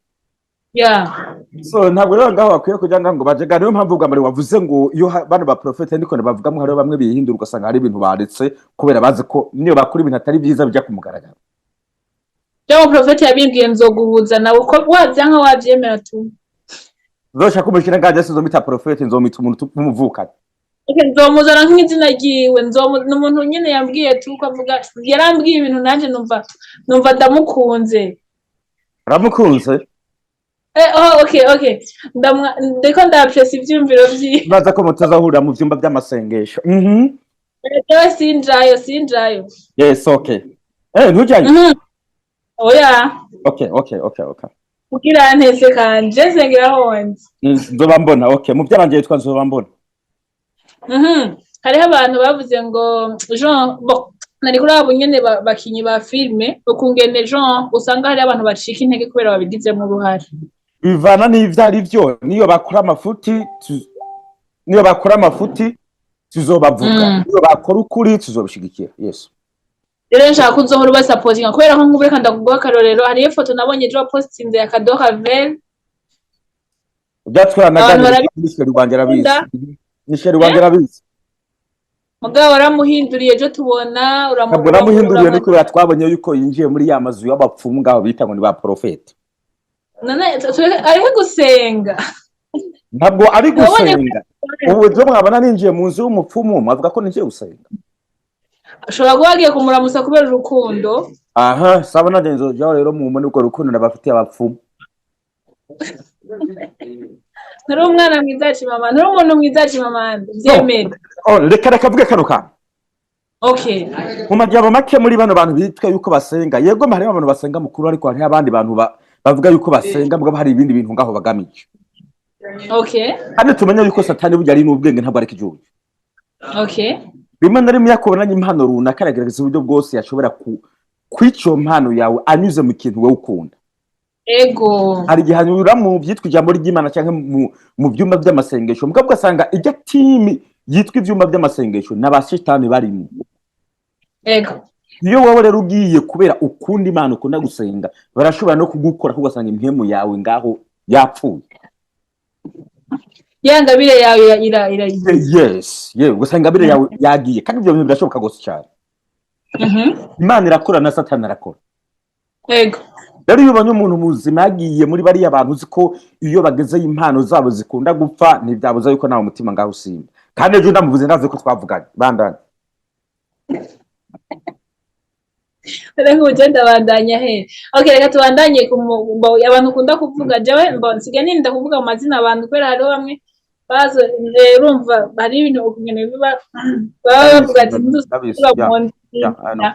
So ntabwo rero ngaho bakwiye kujya ngaho ngo bajagare. Niyo mpamvu bwa mbere wavuze ngo iyo bano ba profete ndiko bavugamo, hariho bamwe bihindura, ugasanga hari ibintu baretse kubera bazi ko niyo bakora ibintu atari byiza bijya ku mugaragaro. Byo profete yabimbwiye, nzoguhuza nawe uko wavyanka wavyemera tu. Zoshaka kumushyira ngaje, sinzomita profete, nzomita umuntu w'umuvukanyi. Okay, nzomuzana nk'izina ryiwe, ni umuntu nyene yambwiye tu ko avuga, yarambwiye ibintu nanje numva ndamukunze. Uramukunze? Eh, oh, okay. Ndamwa ndiko ndapresa ivyumviro vyiwe. Baza ko mutazahurira mu vyumba by'amasengesho. Jewe sinjayo, sinjayo. Yes, okay, eh, ntujyayo? Oya. Okay. Kugira ntese kanje nsengera honze. Nzoba mbona. Okay, mu byaranje yitwa nzoba mbona. Hariho abantu bavuze ngo Jean, bon, nari kuri abo nyene bakinyi ba filme, ukungene Jean usanga hari abantu bacika intege kubera babigizemo uruhare. Bivana n'ivyo ari byo. Niyo bakora amafuti tuzobavuga, niyo bakora ukuri tuzobishigikira, yes. Rero nshaka ko uzohora ubasapotinga, kubera ko nk'ubu, reka ndakuguha akarorero, hariyo ifoto nabonye ejo wapostinze ya Cadeau Ravel. Byatwaranaganira. Abantu Ni chéri wanjye, arabizi. Ni chéri wanjye, arabizi. Mugabo waramuhinduriye ejo tubona Ntabwo namuhinduriye, ni kubera twabonye yuko yinjiye muri ya mazu y'abapfumu ngaho bita ngo ni ba profete. None areke gusenga? Ntabwo ari Wabonye gusenga. Ubu ejo mwabona ninjiye mu nzu y'umupfumu, mwavuga ko ninjiye gusenga? Ushobora kuba wagiye kumuramusa kubera urukundo. Aha saba nanjye nzojaho rero mubone urwo rukundo nabafitiye abapfumu. Nturi umwana mwiza, Chimamanda, nturi umuntu mwiza, Chimamanda, vyemere. Oh, reka vuge kano kantu. Mu majambo make, muri bano bantu bitwa yuko basenga, yego hariho abantu basenga mukuru, ariko hariho abandi bantu bavuga yuko basenga mugabo hari ibindi bintu ngaho bagamije. Kandi tumenye yuko Satani burya ari n'ubwenge, ntabwo ari kijuju. Rimwe na rimwe iyo akubonanye impano runaka, aragerageza uburyo bwose yashobora kwica iyo mpano yawe anyuze mu kintu wowe ukunda. Hari igihe anyura mu byitwa ijambo ry'Imana cyangwa mu byumba by'amasengesho, mugabo ugasanga ijya timi yitwa ibyumba by'amasengesho n'abashitani barimo. Iyo wowe rero ugiye kubera ukunda Imana, ukunda gusenga, barashobora no kugukora, ugasanga impwemu yawe ngaho yapfuye. Ya ngabire yawe ira Yes, yewe, ugasanga ingabire yawe yagiye, kandi ibyo bintu birashoboka rwose cyane. Imana irakora na Satani arakora. Rero iyo ubonye umuntu muzima yagiye muri bariya bantu, uzi ko iyo bagezeyo impano zabo zikunda gupfa, ntibyabuza yuko nawe umutima ngaho usimba. Kandi ejo ndamuvuze, ndazi ko twavuganye, bandanye. Reka ubu ndabandanya he? Okay, reka tubandanye ku abantu ukunda kuvuga. Jewe mbo nsigaye nirinda kuvuga mu mazina abantu, kubera hariho bamwe bazo urumva hari ibintu ukungene biba baba bavuga ati Ndabizi, ntuzusubira. Yeah, I know.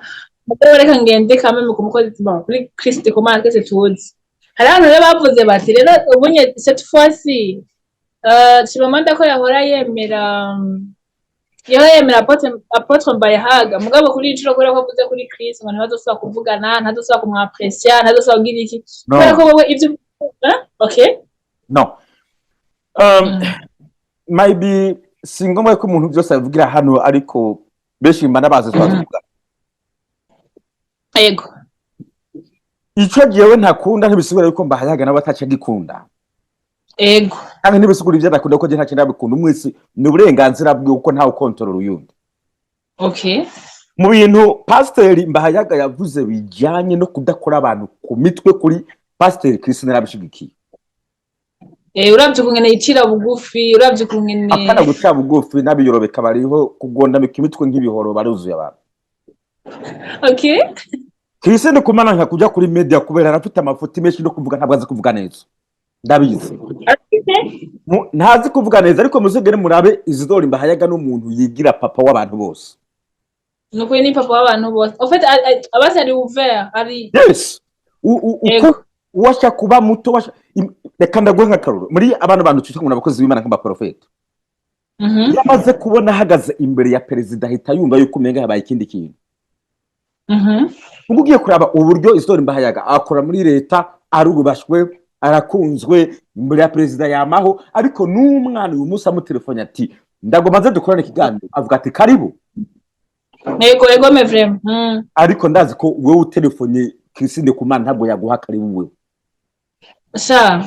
Mugabo reka ngende kameme ku mukozi, bon, kuri Christ Kumana twese tuzi. Hari abantu rero bavuze bati rero ubunye cette fois-ci Chimamanda ko yahora yemera, yahora yemera apôtre Mbayahaga, mugabo kuri iyi nshuro, kubera ko avuze kuri Chris, ngo ntibazosubira kuvugana, ntazosubira kumwaprecia, ntazosubira kugira iki. No. Kubera ko wowe ivyo, eh? Okay. No, maybe si ngombwa ko umuntu byose abivugira hano, ariko benshi mba nabazi twavuga. Ico jewe ntakunda ntibisigura yuko Mbahayaga nawe ataca agikunda. Kandi ntibisigura ivyo adakunda ko je ntaco ndabikunda. Umwese ni uburenganzira bwiwe, kuko ntawe ukontorora uyundi. Mu bintu Pasiteri Mbahayaga yavuze bijyanye no kudakora abantu ku mitwe, kuri Pasiteri Christine yarabishigikiye. Uravye ukungene yicira bugufi, uravye ukungene Apana guca bugufi, n'abiyorobeka bariho, kugondamika imitwe nk'ibihoro baruzuye abantu. Christine Kumana nka kuja kuri media kubera arafite amafuti menshi no kuvuga ntabwo azi kuvuga neza, ndabizi. Afite Ntazi kuvuga neza, ariko muzigere murabe Isidore Mbahayaga n'umuntu yigira papa w'abantu bose. Nukuri ni papa w'abantu bose. En fait, abasi ari ouvert, ari Yes. Uko washa kuba muto washa, reka ndaguhe nk'akarorero muri abantu bantu twita ngo ni abakozi b'Imana, nk'abaprofeti. Iyo amaze kubona ahagaze imbere ya perezida, ahita yumva yuko umenga habaye ikindi kintu. Ubwo ugiye kuraba uburyo Isidore Mbahayaga akora muri leta, arubashwe, arakunzwe, imbere ya perezida yamaho, ariko n'umwana uyu munsi amutelefone ati: "Ndagomba nze dukorane ikiganiro", avuga ati: "Karibu." Ego, mais vraiment. Ariko ndazi ko wowe utelefone Christine Kumana, ntabwo yaguha karibu wewe. Sha,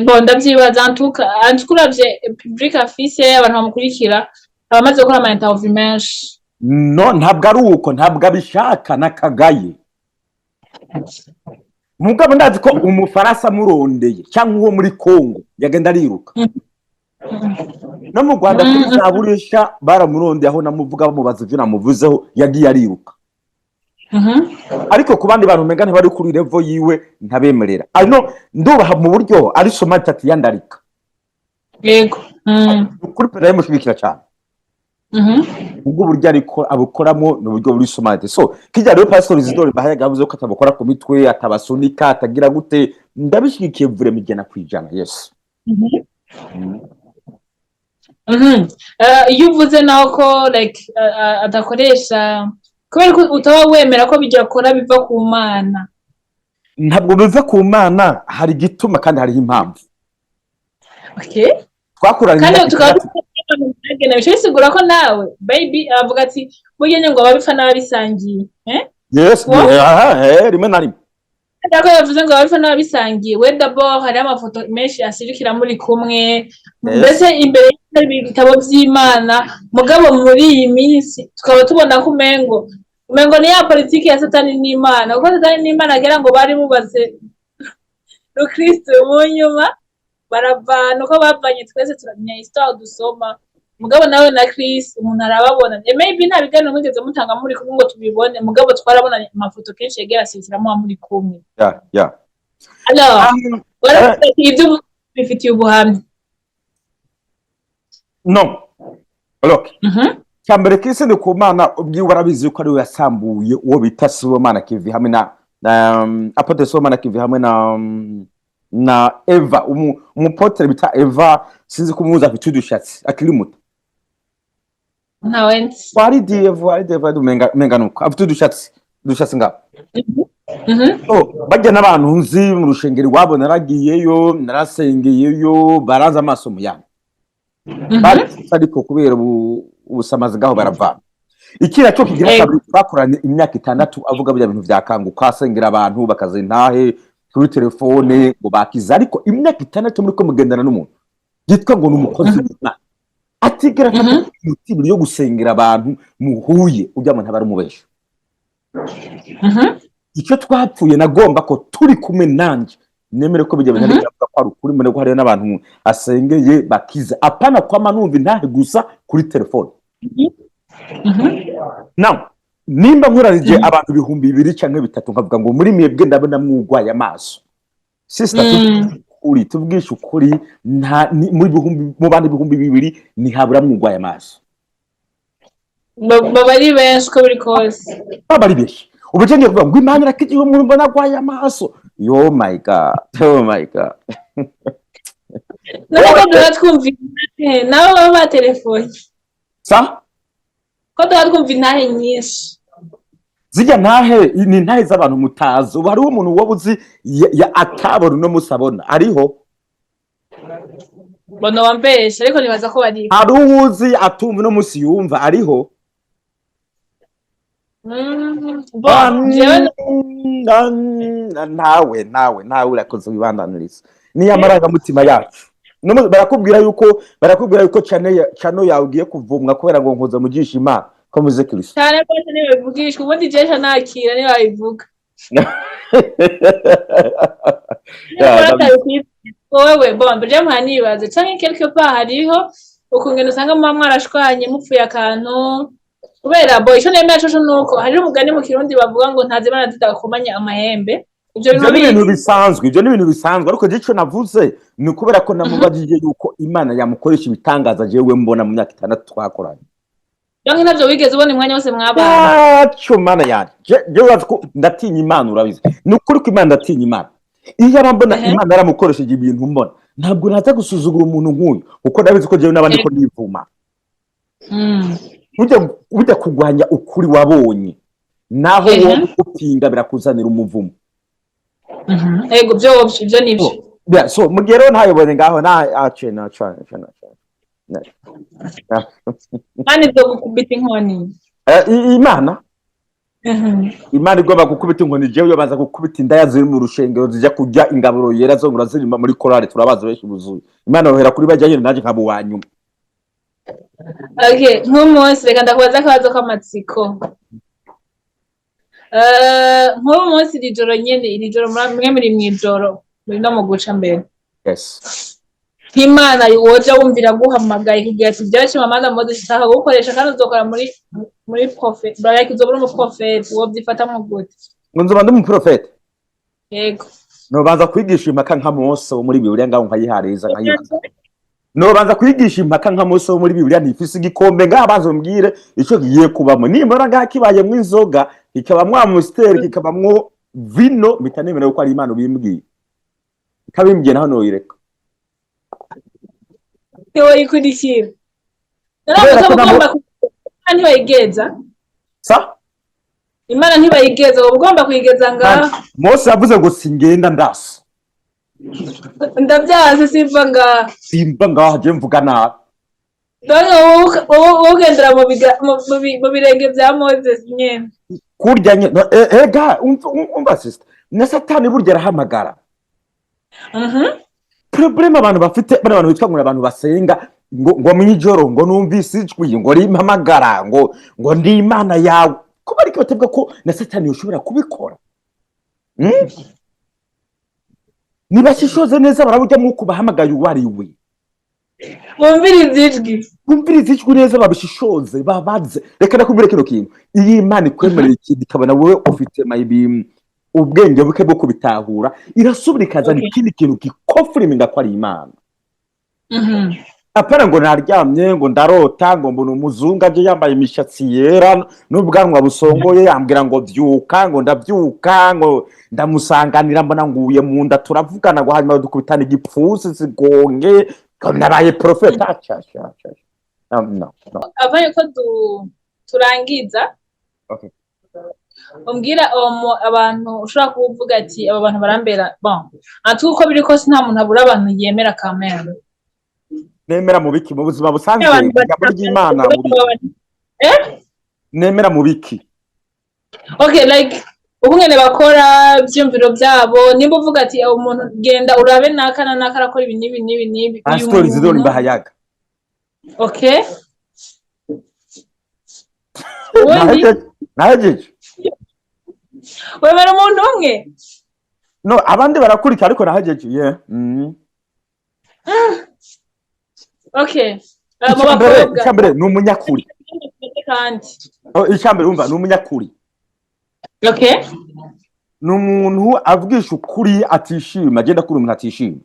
bon, ndavyibaza. En tout cas uravye public afise, abantu bamukurikira, abamaze gukora ama interview menshi. No, ntabwo ari uko, ntabwo abishaka n'akagaye. Mugabo ndazi ko Umufaransa amurondeye cyangwa uwo muri Kongo, yagenda ariruka. No mu Rwanda kuri za Burisha baramurondeye, aho namuvuga bamubaza ibyo namuvuzeho, yagiye ariruka. Ariko ku bandi bantu umenga ntibari kuri level yiwe, ntabemerera. Ano ndubaha mu buryo ari smart, ati yandarika. Yego. Kuri pera yamushigikira cyane. Ubwo buryo ariko abukoramo ni uburyo buri smart. So kijya rero, Pastor Isidore Bahayaga yavuze ko atabukora ku mitwe, atabasunika, atagira gute, ndabishyigikiye vraiment 100%, yes. Iyo uvuze naho ko like adakoresha, kubera ko utaba wemera ko bijya akora biva ku Mana? Ntabwo biva ku Mana, hari igituma kandi hariho impamvu. Twakoranye Kandi imyaka tukaba 6. Dufite bice bisigura ko nawe baby avuga ati burya nyine ngo ababipfa n'ababisangiye, eh? Yes. Wo? Aha, rimwe na rimwe. Kubera ko yavuze ngo ababipfa n'ababisangiye, we d'abord hariho amafoto menshi asirikira muri kumwe, mbese imbere y'ibitabo by'Imana. Mugabo muri iyi minsi tukaba tubona ko umengo ni ya politiki ya Satani n'Imana, kuko Satani n'Imana agira ngo bari bubatse Rukristo, mu nyuma baravana uko bavanye, twese turamenya histoire dusoma. Mugabo nawe na Chris umuntu arababona. Maybe nta biganiro mwigeze mutanga muri kumwe ngo tubibone, mugabo twarabona amafoto kenshi yagiye arasirikiramo muri kumwe. Yeah. Alors waravuze ati ibyo bifitiye ubuhamya. No, look, Cyambere, Christine Kumana ubwiwe arabizi yuko ariwe yasambuye uwo bita Sibomana Kivi hamwe na Apotre Sibomana Kivi hamwe na Eva, umupotere bita Eva, sinzi ko umuzi, afite udushatsi, akiri muto. Ntawe nzi. Wari Dievo, wari Dievo, umenga nuko afite udushatsi ngaho. Oh, bajya n'abantu nzi mu rushengero iwabo, naragiyeyo, narasengeyeyo, baranze amaso mu yandi. Bari, ariko kubera ubusamazi ngaho baravana. Iki nacyo kigira kabiri, twakoranye imyaka 6, avuga bya bintu byakanguka, asengera abantu bakaza intahe kuri telefone ngo bakize. Ariko imyaka 6 muri ko mugendana n'umuntu yitwa ngo ni umukozi w'Imana, atigera afata iminota 2 yo gusengera abantu muhuye, ujya mu ntabara umubesha. Icyo twapfuye, nagomba ko turi kumwe nanjye nemere ko bijya bintu avuga ko ari ukuri, mbone ko hariyo n'abantu asengeye bakize, apana kwama numva intahe gusa kuri telefone. Now Nimba nkoranije abantu 2000 canke 3000, nkavuga ngo muri mwebwe ndabona mwugwaye amaso, sister, ukuri, tubwishe ukuri, nta muri bihumbi, mu bantu 2000 ntihabura mwugwaye amaso. Baba ari benshi uko biri kose. Baba ari benshi. Ubu je ngiye kuvuga ngo Imana irakijije umuntu mbona agwaye amaso? Yo, my God, oh my God. None ko duhora twumva intahe, nabo baba batelefone? Sa? Ko duhora twumva intahe nyinshi? Zijya ntahe ni intahe z'abantu mutazi. Ubu hariho umuntu woba uzi atabona uno musi abona ariho? Mbona wambesha, ariko nibaza ko bariho. Hari uwuzi atumva uno musi yumva ariho? Bon, jewe Ntawe, ntawe, ntawe. Urakoze, wibandaniriza. Niyo amarangamutima yacu. No barakubwira yuko channel yawe ugiye kuvumwa kubera ngo nkoza mugisha Imana ko muze Kristo. Cyane rwose, ntibivugishwa. Ubundi jesha nakira ntibabivuga. Wowe, bon, je mpora nibaza canke quelque part hariho ukungene usanga muba mwarashwanye, mupfuye akantu, kubera bo ico nemera coco nuko hariho umugani mu Kirundi bavuga ngo ntazimana zidakomanya amahembe. Ivyo Ivyo ni bintu ibintu bisanzwe, ivyo ni ibintu bisanzwe. Ariko je ico navuze ni ukubera ko namubajije yuko Imana yamukoresha ibitangaza jewe mbona mu myaka 6 twakoranye. Donc ntavyo wigeze ubona umwanya wose mwabana? Ntacyo, Mana yanjye. Je urazi ko ndatinya Imana, urabizi. Ni ukuri ko Imana, ndatinya Imana. Iyo aba mbona Imana yaramukoresheje ibintu mbona, ntabwo naza gusuzugura umuntu nk'uyu, kuko ndabizi ko jewe n'abandi ko nivuma. Burya kurwanya ukuri wabonye, naho wowe upinga, birakuzanira umuvumo. Ego, vyovyo ivyo nivyo. Yeah, so mu gihe rero ntayobonye ngaho na ace na cane cane cane. Kandi izogukubita inkoni. Imana, Imana igomba gukubita inkoni jewe, yobanza gukubita indaya ziri mu rushengero, zijya kurya ingaburo yera, zongera zirima muri korali. Turabazi benshi buzuye. Imana yohera kuri bajya nyene, nanjye nkaba uwa nyuma. Okay, nk'umunsi reka ndakubaza akabazo k'amatsiko. Nk'uyu munsi iri joro nyene, iri joro mwe muri mw'ijoro, muri no mu guca mbere. Yes. Nk'Imana woja wumvira guhamagaye kugira ati byacu Mama Moses ishaka gukoresha kandi uzokora muri prophet, like uzoba uri umuprofeti, wovyifatamwo gute? Ngo nzoba ndi umuprofeti? Yego. Nobanza kwigisha impaka nka Mose wo muri Bibiliya, ngaho nkayihariza, nkayibaza. Nobanza kwigisha impaka nka Mose wo muri Bibiliya, ntifise igikombe ngaho, banza umbwire ico kigiye kubamo. Nimbona ngaho kibayemwo inzoga, kikabamwo Amstel, kikabamwo vino, mpita nemera yuko ari Imana ubimbwiye. Ikabimbwiye naho noyireka. Ntiwoyikurikira? Kubera ko Ugomba Imana ntibayigeza. Sa? Imana ntibayigeza, uba ugomba kuyigeza ngaho. Mose yavuze ngo singenda ndasa. Ndabyaze simva ngaha. Simba ngaho, je mvuga nabi. Donc wowe ugendera mu birenge bya Moses nyene. Kurya nye no, ega umva sister, na Satani burya arahamagara. Problème abantu bafite, bano bantu bitwa ngo ni abantu basenga, ngo mwijoro ngo numvise ijwi ngo rimpamagara, ngo ndi Imana yawe, kuba ariko batavuga ko na Satani yoshobora kubikora. Nibashishoze neza, baraburya mwuko bahamagaye uwo ari we. Bumvirize ijwi. Bumvirize ijwi neza, babishishoze, babaze. Reka ndakubwire kino kintu: iyo Imana ikwemerera ikintu, ikabona wowe ufite maybe ubwenge buke bwo kubitahura, irasubira ikazana ikindi kintu giconfirminga ko ari Imana. Apana ngo naryamye, ngo ndarota, ngo mbona umuzungu aje yambaye imishatsi yera n'ubwanwa busongoye, yambwira ngo byuka, ngo ndabyuka, ngo ndamusanganira, mbona nguye mu nda, turavugana, ngo hanyuma dukubitana igipfunsi sigonge, ngo nabaye prophète. Acha acha acha, no, no, no. Avant ko turangiza, umbwira abantu ushobora kuba uvuga ati aba bantu barambera. Bon, en tout uko biri kose nta muntu abura abantu yemera kamere. Nemera mu biki? Mu buzima busanzwe? Abantu Ijambo ry'Imana mu biki? Eh? Nemera mu biki? Okay, like ukungene bakora, ivyiyumviro vyabo, nimba uvuga ati uwo muntu genda urabe naka na naka arakora ibi n'ibi n'ibi n'ibi, uyu Pasitori Zidoni muntu. Bahayaga. Okay, ubundi? Nahejeje, nahejeje. Wemera umuntu umwe? No, abandi barakurikira, ariko nahejeje, yeah. Okay, mu Icyambere, bakobwa? icyambere ni umunyakuri. Kandi Oh, icambere, wumva, ni umunyakuri. Ni umuntu avugisha ukuri, atishima, agenda kuri umuntu atishima.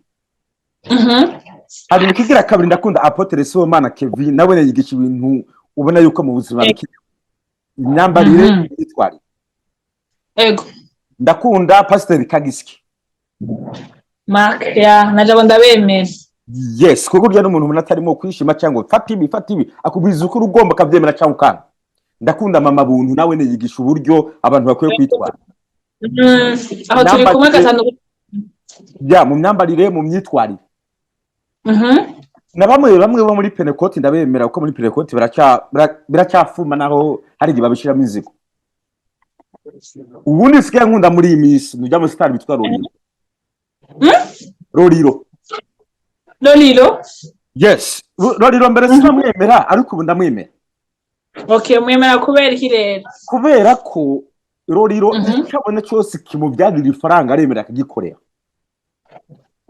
Hanyuma ikigira kabiri, ndakunda Apôtre Sibomana Kevin, nawe yigisha ibintu ubona yuko mu buzima bikenewe, imyambarire, imyitwarire. Ndakunda Pasiteri Kagisiki. Mark ya najabo, ndabemera. Yes, kuko urya n'umuntu ubona atarimo kwishima cyangwa fata ibi, fata ibi, akubwiza ukuri, ugomba akabyemera cyangwa ukanga. Ndakunda Mama Buntu, nawe yigisha uburyo abantu bakwiye kwitwara. Aho turi kumwe gatanu. Ya, mu myambarire, mu myitwarire. Na bamwe bamwe bo muri Pentekoti ndabemera, kuko muri Pentekoti biracyafuma naho hari igihe babishiramo inzigo. Ubundi sigaye nkunda muri iyi minsi nujya muri sitari bitwa Roriro. Roriro. Lolilo. Yes, Roriro mbere sinamwemera, ariko ubu ndamwemera. Okay, mwemera kubera iki rero? Kubera ko Roriro icyo abona cyose kimubyarira ifaranga aremera akagikorera.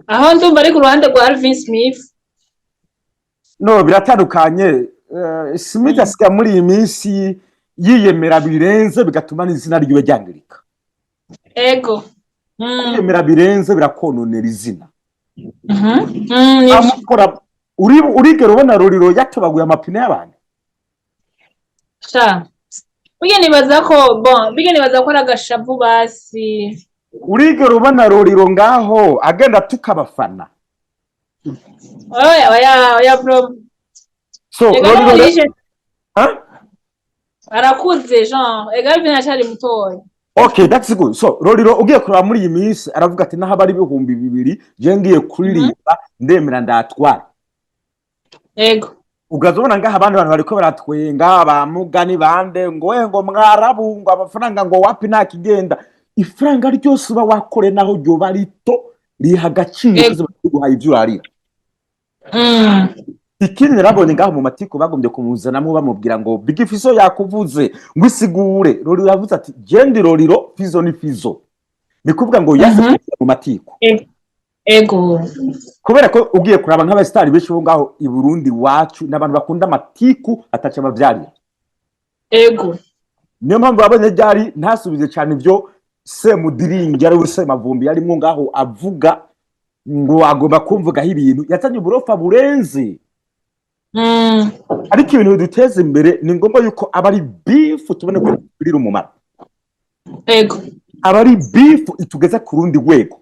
Aho ndumva ari ku ruhande rwa Alvin Smith. No, biratandukanye. Smith asigaye muri iyi minsi yiyemera birenze, bigatuma n'izina ryiwe ryangirika. Kwiyemera birenze birakononera izina. Nivyo. Amukora urigera ubona Roriro yatobaguye amapine y'abantu? Sha, burya nibaza ko, bon, burya nibaza ko ari agashavu basi. Urigera ubona Roriro ngaho agenda atuka abafana? Oya, oya, oya bro. So Ega Roriro n'umurije. Huh? Arakuze Jean, ega Alvin acari mutoya. Okay, that's good. So Roriro ugiye kuraba muri iyi minsi aravuga ati naho abari 2000, je ngiye kuririmba, ndemera ndatwara. Ugaza ubona ngaha abandi bantu bariko baratwenga, ba mugani bande ngo we ngo mwarabu ngo amafaranga ngo wapi, nta kigenda. Ifaranga ryose uba wakore naho ryoba rito riha agaciro kuko baguhaye ivyo urarira. Ikindi narabonye ngaho mu matiko bagombye kumuzanamo, bamubwira ngo Big Fizzo yakuvuze ngo isigure. Roriro yavuze ati jendi Roriro, Fizzo ni Fizzo, ni kuvuga ngo yase mu matiko. Kubera ko ugiye kuraba nk'abasitari benshi bo ngaho i Burundi wacu n'abantu bakunda amatiku ataca abavyarira. Niyo mpamvu babonye ryari ntasubize cyane ibyo Semudiringi, ari we Semavumbi, yarimwo ngaho avuga ngo agomba kumvugaho ibintu yazanye uburofa burenze. Ariko ibintu biduteza imbere ni ngombwa yuko aba ari beef, tubone ko bitugirira umumaro. Aba ari beef itugeza ku rundi rwego,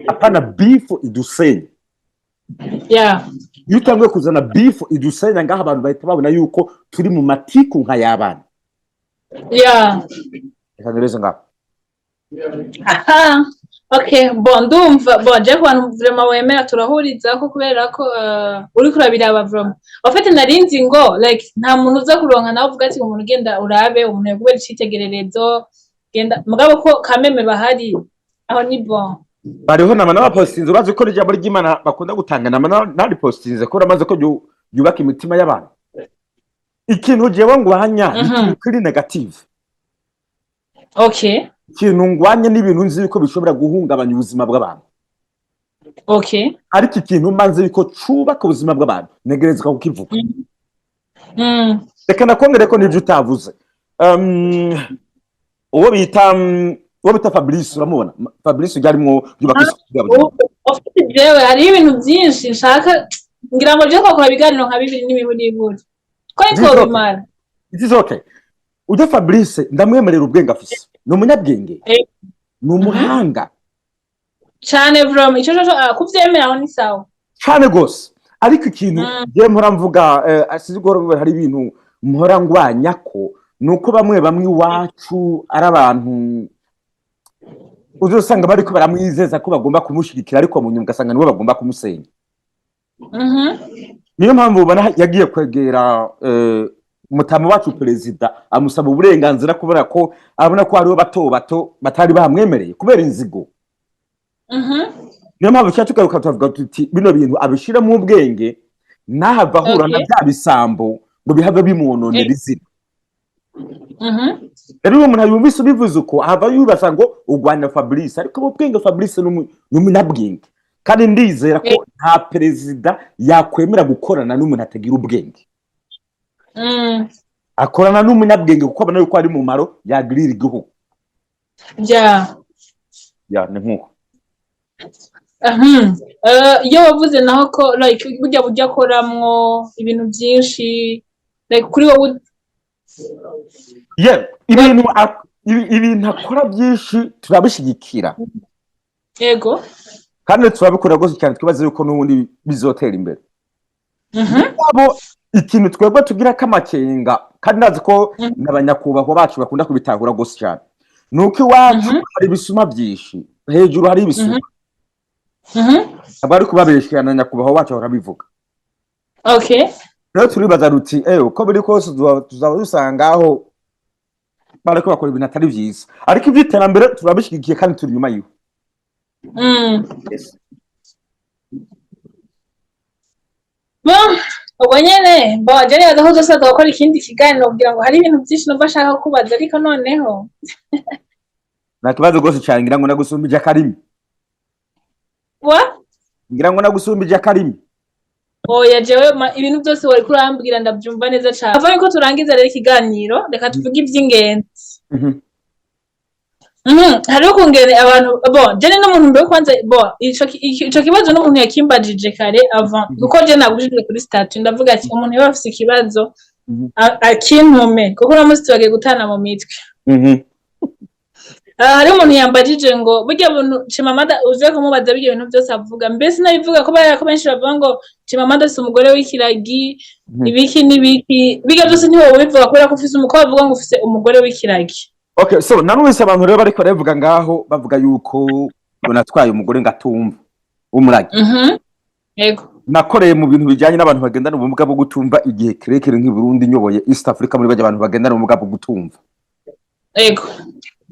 apana beef idusenya. Iyo utanguye kuzana beef idusenya ngaho, abantu bahita babona yuko turi mu matiku nka y'abana. Reka ngereze ngaho. Aha, okay, bon, ndumva, bon, je ku bantu vraiment wemera turahuriza ko kubera ko uriko urabiraba vraiment. En fait narinzi ngo like nta muntu uza kuronka nawe uvuga ati umuntu ugenda urabe umuntu yakubera icitegererezo genda, mugabo ko kameme bahari, aho ni bon. Bariho nama n'abapostinze, urazi ko ijambo ry'Imana bakunda gutanga, nama naripostinze ko uramaze ko yubaka imitima y'abantu. Ikintu jewe ngwanya ni ikintu kiri negative. Ikintu ngwanya n'ibintu nzi yuko bishobora guhungabanya ubuzima bw'abantu. Ariko ikintu mba nzi yuko cubaka ubuzima bw'abantu ntegerezwa kukivuga. Reka nakongere ko n'ibyo utavuze. Uwo bita Fabrice, uramubona? Fabrice ryarimwo yubaka isoko rya Bujumbura. Ufite jewe hariho ibintu byinshi nshaka, ngira ngo je twakora ibiganiro nka bibiri n'imiburiburi ko ntitwobimara. It is okay. Ujya Fabrice ndamwemerera ubwenge afise, ni umunyabwenge, ni umuhanga. Cane vraiment, ico coco kuvyemera aho ni sawa. Cane gose, ariko ikintu je mpora mvuga, sinzi guhora mvuga, hari ibintu mpora ngwanya ko nuko bamwe bamwe iwacu ari abantu uzosanga bariko baramwizeza ko bagomba kumushigikira, ariko mu nyuma ugasanga nibo bagomba kumusenya. Niyo mpamvu ubona yagiye kwegera mutamu wacu perezida, amusaba uburenganzira, kubera ko abona ko hariho bato bato batari bamwemereye kubera inzigo. Niyo mpamvu tuca tugaruka tukavuga tuti bino bintu abishiremo ubwenge, ntahava ahura na bya bisambo ngo bihave bimwononera izina. Rero iyo umuntu yumvise ubivuze uko, ahava yubaza ngo urwanya Fabrice, ariko mu bwenge Fabrice ni umunyabwenge, kandi ndizera ko nta perezida yakwemera gukorana n'umuntu atagira ubwenge. Akorana n'umunyabwenge kuko abona yuko ari mumaro yagirira igihugu. Ya, ni nkuko. Iyo wavuze naho ko like burya buryo akoramwo ibintu byinshi, like kuri wowe? Yeah, ibintu akora byinshi turabishyigikira. Kandi turabikora rwose cyane, twibaze yuko n'ubundi bizotera imbere. Abo ikintu twebwe tugira k'amakenga, kandi ndazi ko n'abanyakubahwa bacu bakunda kubitahura rwose cyane, ni uko iwacu hari ibisuma byinshi hejuru, hari ibisuma. Abari kubabeshya na nyakubahwa wacu barabivuga. Rero turibaza ruti uko biri kose tuzaba dusanga aho bariko bakora ibintu atari vyiza, ariko ivy'iterambere turabishyigikiye kandi turi inyuma yiwe. Yes. Bon, ubwo nyene bo je nibaza ko tuzosaza gukora ikindi kiganiro kugira ngo hari ibintu byinshi numva ashaka kubaza, ariko noneho Nta kibazo rwose cyane, ngira ngo nagusumbije akarimi. Wa? Ngira ngo nagusumbije akarimi. Oya, jewe ibintu byose wari kurambwira ndabyumva neza cane. Avant yuko turangiza rero ikiganiro, reka tuvuge ivy'ingenzi. Hariho ukungene abantu, bon, je ni n'umuntu mbere kwanza, bon, ico kibazo n'umuntu yakimbajije kare avant, kuko je nagujije kuri statut, ndavuga ati umuntu yaba afise ikibazo akintume, kuko uno munsi tubagiye gutana mu mitwe. Ah, hariho umuntu yambajije ngo burya buntu Chimamanda uze kumubaza birya bintu byose avuga, mbese nabivuga ko bariya ko benshi bavuga ngo Chimamanda si umugore w'ikiragi, ibiki n'ibiki, birya byose ntiwoba ubivuga kubera ko ufise umukobwa bavuga ngo ufise umugore w'ikiragi? Okay, so nanumvise abantu rero bariko barabivuga ngaho, bavuga yuko ngo natwaye umugore ngatumva w'umuragi. Yego. Nakoreye mu bintu bijyanye n'abantu bagendana ubumuga bwo gutumva igihe kirekire nk'i Burundi, nyoboye East Africa muri bajya abantu bagendana ubumuga bwo gutumva.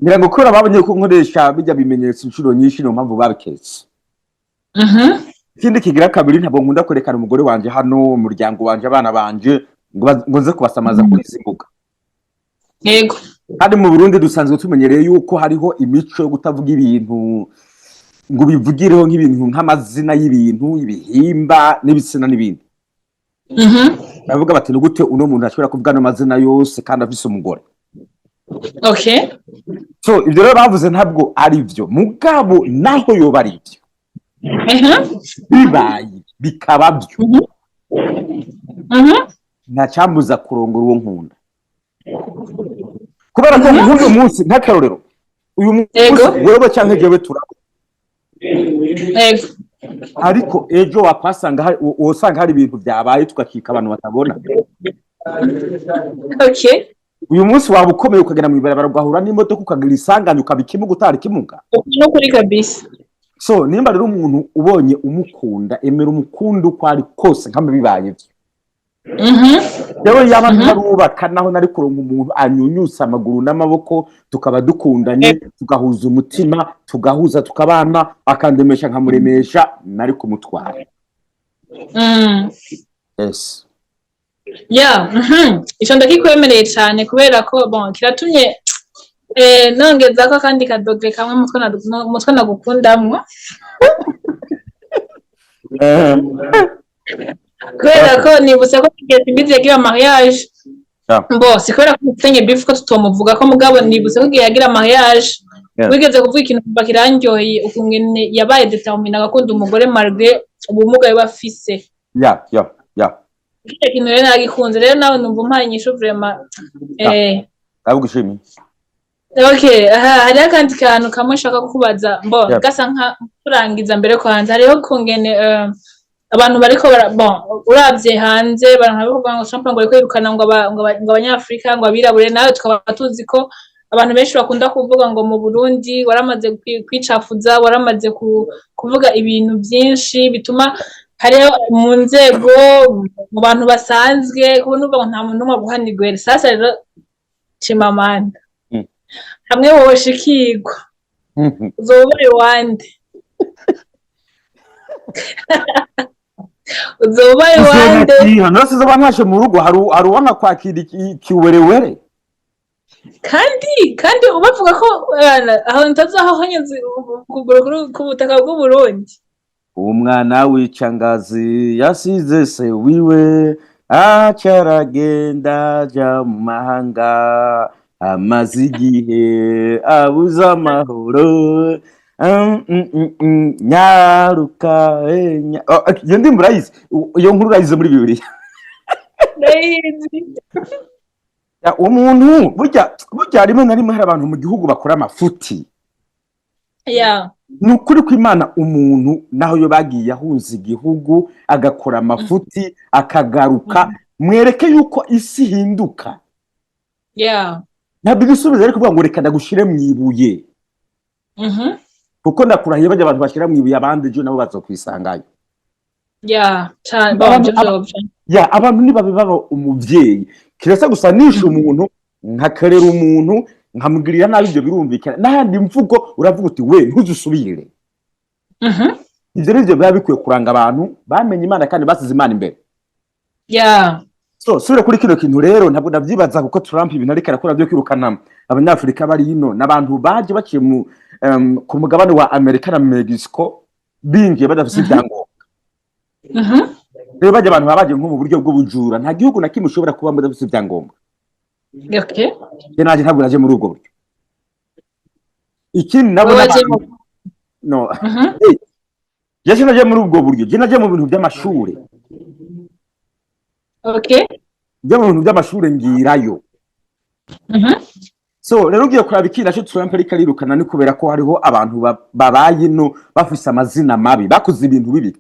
Ngira ngo kubera babonye ko nkoresha bijya bimenyetso inshuro nyinshi, niyo mpamvu babiketse. Ikindi kigira kabiri, ntabwo nkunda kwerekana umugore wanje hano, umuryango wanje, abana banje, ngo nze kubasamaza kuri izi mbuga. Kandi mu Burundi dusanzwe tumenyereye yuko hariho imico yo kutavuga ibintu ngo ubivugireho, nk'ibintu nk'amazina y'ibintu, ibihimba n'ibitsina n'ibindi. Bavuga bati: "Ni gute uno muntu ashobora kuvuga ano mazina yose kandi afise umugore?" So ibyo rero bavuze ntabwo ari byo, mugabo naho yoba ari byo, bibaye bikaba byo, nta cyambuza kurongora uwo nkunda, kubera ko nk'uyu munsi, nk'akarorero, uyu munsi wewe cyangwa jewe turaba, ariko ejo wakwasanga hari, wosanga hari ibintu byabaye tugakika abantu batabona. Uyu munsi waba ukomeye, ukagenda mu ibarabara, ugahura n'imodoka, ukagira isanganya, ukaba ikimuga utari ikimuga. Uku n'ukuri kabisa. So nimba rero umuntu ubonye umukunda, emera umukunda uko ari kose, nk'ama bibaye byo. Rero yaba ntarubaka, naho nari kuronka umuntu anyunyusa amaguru n'amaboko, tukaba dukundanye, tugahuza umutima, tugahuza, tukabana, akandemesha nkamuremesha, nari kumutwara. Yes. Ya, Ico ndakikwemereye cane kubera ko bon kiratumye nongeza ko akandi kadogre kamwe mutwe nagukundamwo, kubera ko nibutse ko kigeze imbizi yagira mariage. Bo si kubera ko mufitanye beef ko tutomuvuga ko, mugabo nibutse ko igihe yagira mariage wigeze kuvuga ikintu kumva kirandyoheye, ukungene yabaye déterminé agakunda umugore malgré ubumuga yoba afise. Ya. Kiriya kintu rero nagikunze. Rero nawe numva umpaye inyishu vraiment. Ndagushimiye. Okay, aha hariho akandi kantu kamwe nshaka kukubaza mbo gasa nka kurangiza mbere. Kwanza hariho kungene abantu bariko bara, bon, uravye hanze abantu bariko ngo Trump ngo ariko yirukana ngo abanyafrika, ngo abirabure. Nawe tukaba tuzi ko abantu benshi bakunda kuvuga ngo mu Burundi waramaze kwicafuza, waramaze kuvuga ibintu byinshi bituma hariho mu nzego, mu bantu basanzwe, kuko numva ngo nta muntu n'umwe aguhanirwa. Sasa rero Chimamanda, hamwe woshikirwa, uzoba ubaye wande? Uzoba ubaye wande? Nasize abantu mu rugo, hari uwanga kwakira ikiwerewere. Kandi ubavuga ko aho ntazaho hanyuze ukuguru ku butaka bw'Uburundi. Umwana w'icangazi yasize se wiwe. Aca aragenda aja mu mahanga, amaze igihe abuze amahoro. Nyaruka Oh, iyo ndirimbo urayizi? Iyo nkuru urayizi muri Bibiliya? Ndayizi. Ya, umuntu burya rimwe na rimwe hari abantu mu gihugu bakora amafuti. Ni ukuri ko Imana, umuntu naho yo bagiye ahunze igihugu agakora amafuti akagaruka, mwereke yuko isi ihinduka. Ntabwo igisubizo ari kuvuga ngo reka ndagushire mu ibuye, kuko ndakurahiye bajya abantu bashyira mu ibuye abandi, ejo nabo bazokwisangayo. Yeah, cane. Abantu- Bon, ivyo vyo. Ya, abantu nibabe baba umuvyeyi, kirasa gusa nishe umuntu, nkakerera umuntu, nkamugirira nabi, ibyo birumvikana. N'ahandi mvugo uravuga uti we ntuzusubire. Ivyo nivyo biba bikwiye kuranga abantu bamenye Imana kandi basize Imana imbere. So subire kuri kino kintu rero, ntabwo ndavyibaza kuko Trump ibintu ariko arakora byo kwirukana Abanyafurika bari ino n'abantu baje baciye mu ku mugabane wa Amerika na Mexico, binjiye badafise ibyangombwa. Rero bajya abantu baba baje nko mu buryo bw'ubujura. Nta gihugu na kimwe ushobora kuba mudafise ibyangombwa. Je naje ntabwo naje muri ubwo buryo. Ikindi nabo Wowe waje no, je sinaje muri ubwo buryo, je naje mu bintu by'amashure. Je mu bintu by'amashure ngirayo. So rero ugiye kuraba ikindi naco Trump ariko arirukana, ni kubera ko hariho abantu babaye ino bafise amazina mabi, bakoze ibintu bibi,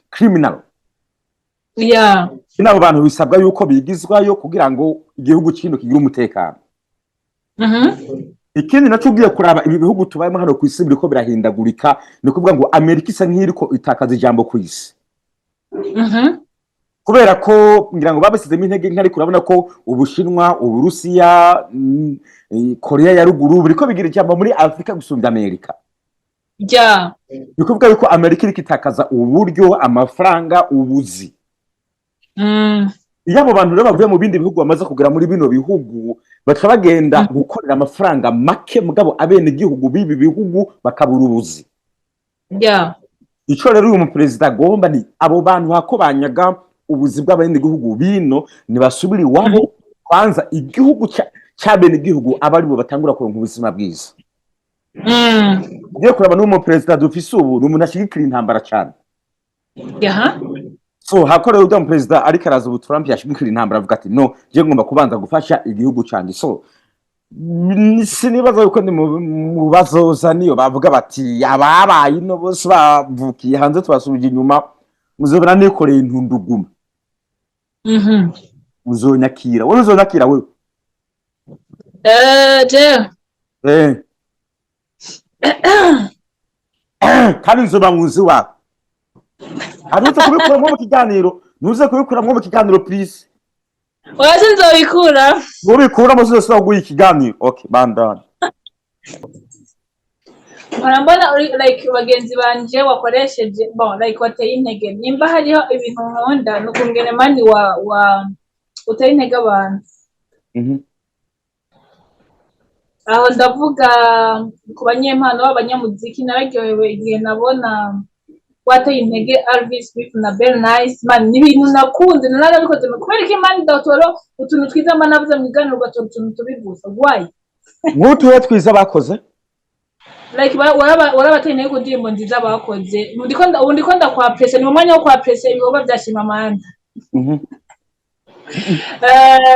criminal. N'abo bantu bisabwa yuko bigizwayo kugira ngo igihugu kino kigire umutekano. Ikindi naco, ugiye kuraba ibi bihugu tubayemo hano ku isi biriko birahindagurika. Ni ukuvuga ngo Amerika isa nk'iriko itakaza ijambo ku isi, kubera ko ngira ngo babisizemo intege nke, ariko urabona ko Ubushinwa, Uburusiya, Korea ya Ruguru biriko bigira ijambo muri Afurika gusumbya Amerika. Ni ukuvuga yuko Amerika iriko itakaza uburyo, amafaranga, ubuzi. Iyo abo bantu rero bavuye mu bindi bihugu bamaze kugera muri bino bihugu, baca bagenda gukorera amafaranga make, mugabo abenegihugu b'ibi bihugu bakabura ubuzi. Ico rero uyu muperezida agomba ni abo bantu hako banyaga ubuzi bw'abenegihugu bino, ntibasubira iwabo, kwanza igihugu c'abenegihugu aba aribo batangura kuronka ubuzima bwiza. Ugiye kuraba n'uwo muperezida dufise ubu, ni umuntu ashigikira intambara cane. So hakorewe ujya muperezida ariko araza ubu, Trump, yashigikira intambara, avuga ati no, je ngomba kubanza gufasha igihugu canje. So sinibaza yuko ndi mu bazoza niyo bavuga bati ababaye ino bose bavukiye hanze tubasubije inyuma, muzobona nikoreye intunduguma. Uzonyakira wowe? Uzonyakira wewe? Je Kandi nzoba muzi wawe. Ntuze kubikuramwo mu kiganiro, ntuze kubikuramwo mu kiganiro, please. Oya, sinzobikura. Nubikuramo sinzosubira kuguha ikiganiro. Okay, bandana. Mpora mbona uri like bagenzi banje wakoresheje, bon, like wateye intege. Nimba hariho ibintu nkunda, ni ukungene mani wa uteye intege abantu. Aho ndavuga ku banyempano b'abanyamuziki. Nararyohewe igihe nabona wateye intege Alvis Smith na Bell Nice. Man, ni ibintu nakunze, narabikoze. Kubera ko Imana idatora utuntu twiza mba navuze mu iganiro, ugatora utuntu tubi gusa, why? Nk'utuhe twiza bakoze? Like warabateye intege ku ndirimbo nziza bakoze. Ubu ndiko ndakwapresa, ni mu mwanya wo kwapresa ibikorwa bya Shimamanda.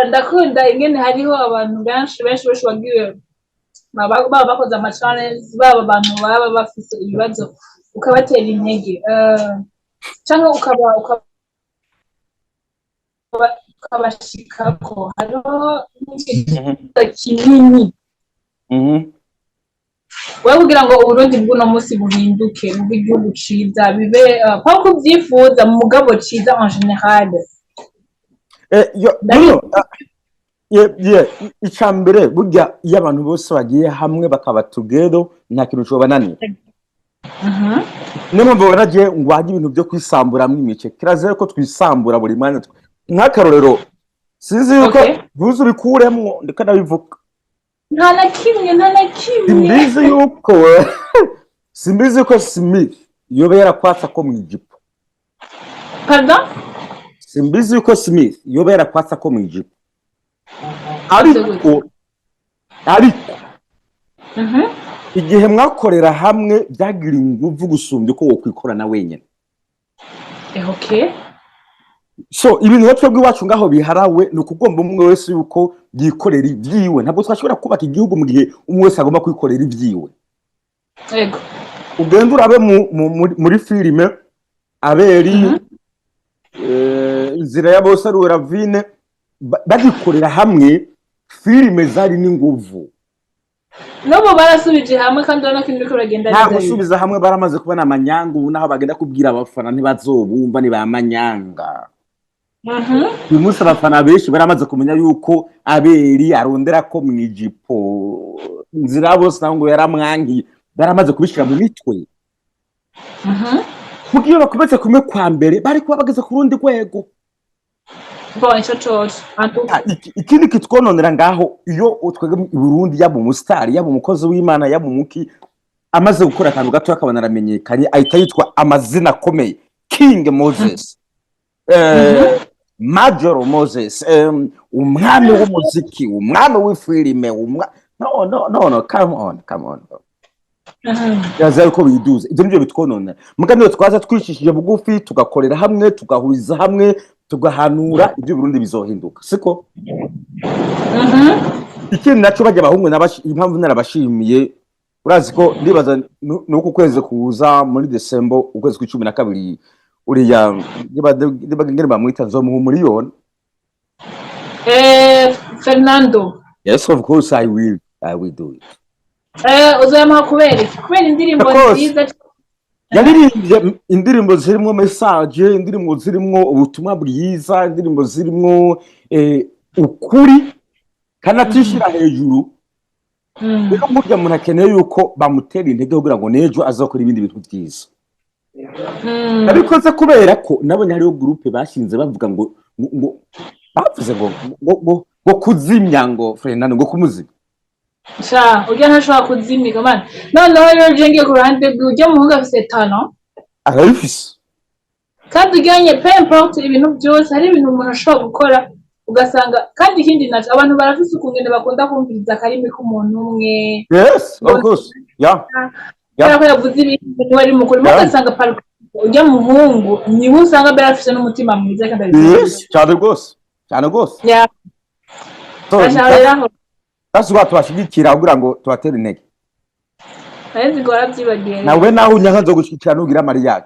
Ndakunda ingene hariho abantu benshi benshi benshi bagiye baba bakoze ama channels, baba abantu baba bafise ibibazo, ukabatera intege, canke ukabashikako. Hariho n'ikintu kinini wewe kugira ngo Uburundi bw'uno munsi buhinduke, bube igihugu ciza, bibe pas ko uvyifuza mugabo ciza en général. Yo, ah, ye, ica mbere, burya iyo abantu bose bagiye hamwe bakaba together, nta kintu cobananira. Niyo mpamvu banagiye ngo hajye ibintu byo kwisamburamwo imice. Kirazira ko twisambura buri mwanya. Nk'akarorero, sinzi yuko ntuzi ubikuremwo, ndiko ndabivuga. Nta na kimwe, nta na kimwe. Simbizi yuko Smith yoba yarakwatsa ko mw'ijipo. Pardon? Simbizi yuko Smith yoba yarakwatsa ko mw'ijipo, ariko igihe mwakorera hamwe byagira inguvu gusumbya uko wokwikorana wenyine. Okay. So ibintu rero twebwe iwacu ngaho biharawe ni ukugomba umwe wese yuko yikorera ibyiwe. Ntabwo twashobora kubaka igihugu mu gihe umwe wese agomba kwikorera ibyiwe. Ugenda urabe muri filime Aberi, Inzira ya Bose, ari Ravine, bagikorera hamwe, filime zari n'inguvu. N'ubu barasubije hamwe kandi urabona ko ibintu biriko biragenda Nta neza. Gusubiza hamwe, baramaze kubona amanyanga. Ubu naho bagenda kubwira abafana ntibazobumva, ni ba manyanga. Uyu munsi abafana benshi baramaze kumenya yuko Aberi arondera ko mw'ijipo, Inzira ya Bose nawe ngo yaramwangiye. Baramaze kubishyira mu mitwe. Kuko iyo bakometse kumwe kwa mbere, bari kuba bageze ku rundi rwego. Bon, ico coco. Ah, ikindi kitwononera ngaho, iyo twebwe i Burundi, yaba umusitari, yaba umukozi w'Imana, yaba umuki, amaze gukora akantu gato akabona aramenyekanye, ahita yitwa amazina akomeye: King Moses, Major Moses, umwami w'umuziki, umwami w'ifilime, no, no, no, no, come on, come on. Yaza yuko biduze, ibyo nibyo bitwononera. Muga niyo twaza twicishije bugufi, tugakorera hamwe, tugahuriza hamwe, tugahanura, ibyo Burundi bizohinduka, siko? Ikindi naco, bajya abahungu impamvu narabashimiye, urazi ko ndibaza nuko ukwezi kuza muri Desembo, ukwezi kw'icumi na kabiri, uriya niba ngene bamwita, nzomuha 1 miliyoni. Fernando. Yes, of course I will do it. Uzoyamuha kubera iki? Kubera indirimbo Of course. nziza? Yaririmbye indirimbo zirimwo message, indirimbo zirimwo ubutumwa bwiza, indirimbo zirimwo ukuri, kandi atishira hejuru. Rero burya umuntu akeneye yuko bamutera intege kugira ngo n'ejo azakora ibindi bintu byiza. Nabikoze kubera ko nabonye hariho groupe bashinze, bavuga ngo bavuze ngo kuzimya ngo Fernando, ngo kumuzimya. Sha, urya ntashobora kuzimika man. Noneho rero je ngiye ku ruhande rwiwe, urya muhungu afise talent. Arabifise. Kandi ujyanye, peu importe ibintu byose, hari ibintu umuntu ashobora gukora ugasanga. Kandi ikindi naco, abantu barafise ukungene bakunda kumviriza akarimi k'umuntu umwe. Yes, of course, yeah. Kubera ko yavuze ibintu niwe ari mukuru. Ugasanga par urya muhungu niwe usanga mbere afise n'umutima mwiza kandi abikora. Yes, cyane rwose, cyane rwose. So, Ashaka rero aho that's why tubashigikira kugira ngo tubatere intege. Nari ngo warabyibagiye. Nawe naho unyanka, nzogushigikira nugira mariage.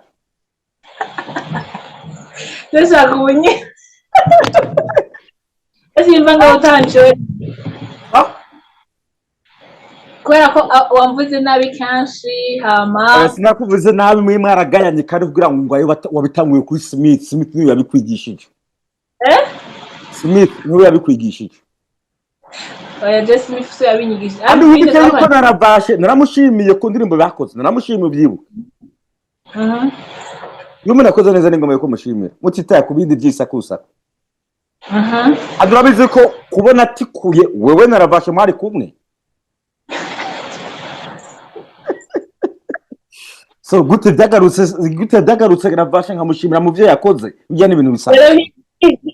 Ndashaka ubunye simva ngo utanshoye. Ah? Kubera ko wamvuze nabi kenshi hama. Sinakuvuze nabi, mwe mwaragayanye kandi kugira ngo ayo wabitanguye kuri Smith. Smith niwe yabikwigishije. Eh? Smith niwe yabikwigishije. Oya, je Smith so yabinyigishije. Kandi wibuke yuko narabashe naramushimiye ku ndirimbo bakoze, naramushimiye, ubyibuke. Iyo umuntu akoze neza ni ngombwa yuko mushimira, mutitaye ku bindi by'isakusaku. Kandi urabizi ko kubona atikuye, wewe narabashe mwari kumwe. So gute byagarutse narabashe nkamushimira mu byo yakoze? Bijya n'ibintu bisanzwe. Rero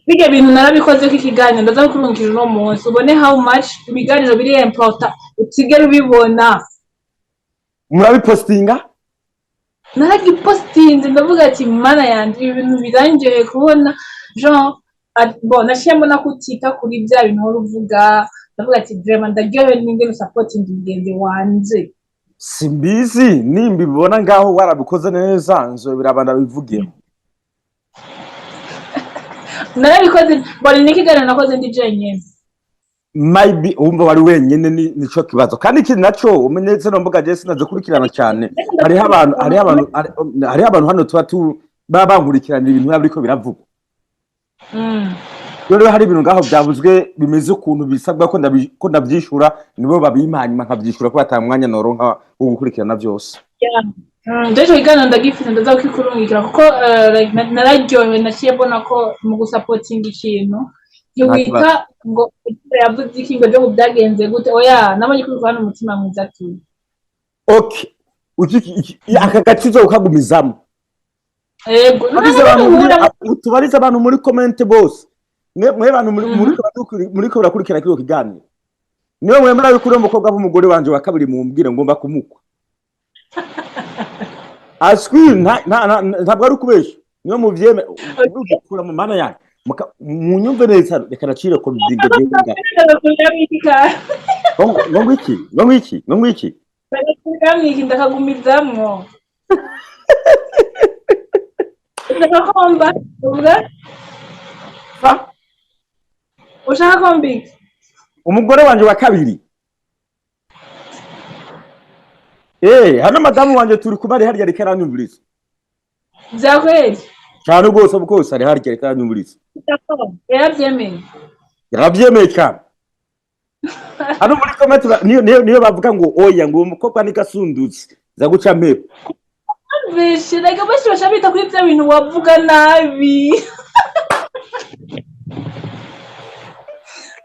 bijya bintu narabikoze ko ikiganiro ndaza kukurungikira uno munsi, ubone how much ibiganiro biri important, utigera ubibona. Murabipostinga? Naragipostinze, ndavuga ati: "Mana yanjye, ibi bintu birangyoheye kubona." Jean bon, naciye mbona ko utita kuri bya bintu uhora uvuga. Ndavuga ati: "Vraiment ndaryohewe n'ingene usapotinga umugenzi wanje." Simbizi nimba ibibona ngaho warabikoze neza, nzobiraba ndabivugeho. Narabikoze, mbona n'ikiganiro nakoze ndi jenyine. Maybe wumva wari wenyine, ni nico kibazo. Kandi ikindi naco, umenye zino mbuga je sinazikurikirana cyane. Hariho abantu hano tuba tu baba bankurikirana ibintu biba biriko biravugwa. Rero hari ibintu ngaho byavuzwe bimeze ukuntu bisabwa ko ndabyishura, nibo babimpa, hanyuma nkabyishura, ko ata mwanya noronka wo gukurikirana byose. Ico kiganiro ndagifise, ndaza kukikurungikira kuko like, nararyohewe. Naciye mbona ko mu gusapotinga ikintu ntiwita ngo yavuze iki, ngo ejo ngo byagenze gute. Oya, nabonye ko ubikora n'umutima mwiza tu. Okay, aka gace ukagumizamo. Yego. Tubarize abantu tubarize abantu muri comment bose, mwe bantu muri ko barakurikirana kino kiganiro, niwe mwemera yuko uriya mukobwa w'umugore wanje wa kabiri, mumbwire, ngomba kumukwa. Aswi ntabwo ari ukubesha, niwe muvyeme ukura mu mana yanjye. Munyumve neza, reka nacire ko bidinga byenga. Ngo ngwiki, ngo ngwiki, ngo ngwiki? Ndagakuramiki, ndakagumizamwo, ndakakomba uvuga. Sa? Ushaka komba iki? Umugore wanje wa kabiri. Hano madamu wanje turi kuba ari harya, ariko aranyumviriza. Vya kweli? Cyane rwose, bwose ari harya, ariko aranyumviriza. Yaravyemeye? Yarabyemeye cyane. Hano muri comment niyo bavuga ngo oya, ngo uwo mukobwa ni gasundutse za guca mpepfo. Benshi reka, benshi baca bita kuri vya bintu wavuga nabi.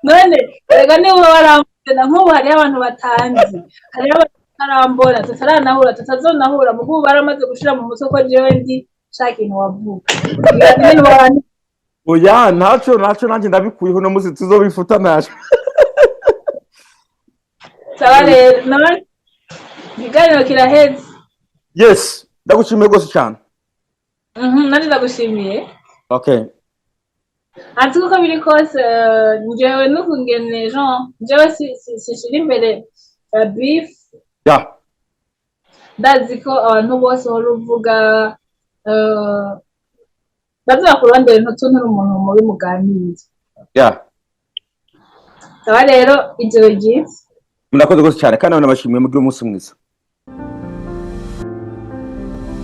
None reka niba warambona, nk'ubu hariho abantu batanzi, hariho abantu batarambona, tutaranahura, tutazonahura, muga ubu baramaze gushira mu mutwe ko jewe ndi sha kintu wavuga. Nyene Oya, ntaco nanjye ndabikuyeho, no musi tuzobifuta, ntaco. Sawa rero, none ikiganiro kiraheze. Yes, ndagushimiye rwose cyane. Nanje ndagushimiye. Okay. Ati uko biri kose, njyewe n'ukungene Jean, njyewe sinshira imbere beef. Ndazi ko abantu bose uhora uvuga, baza bakurondera ntutunture umuntu mubi muganira. Sawa rero, ijoro ryiza. Murakoze rwose cyane, kandi nabashimiye, mugire umunsi mwiza.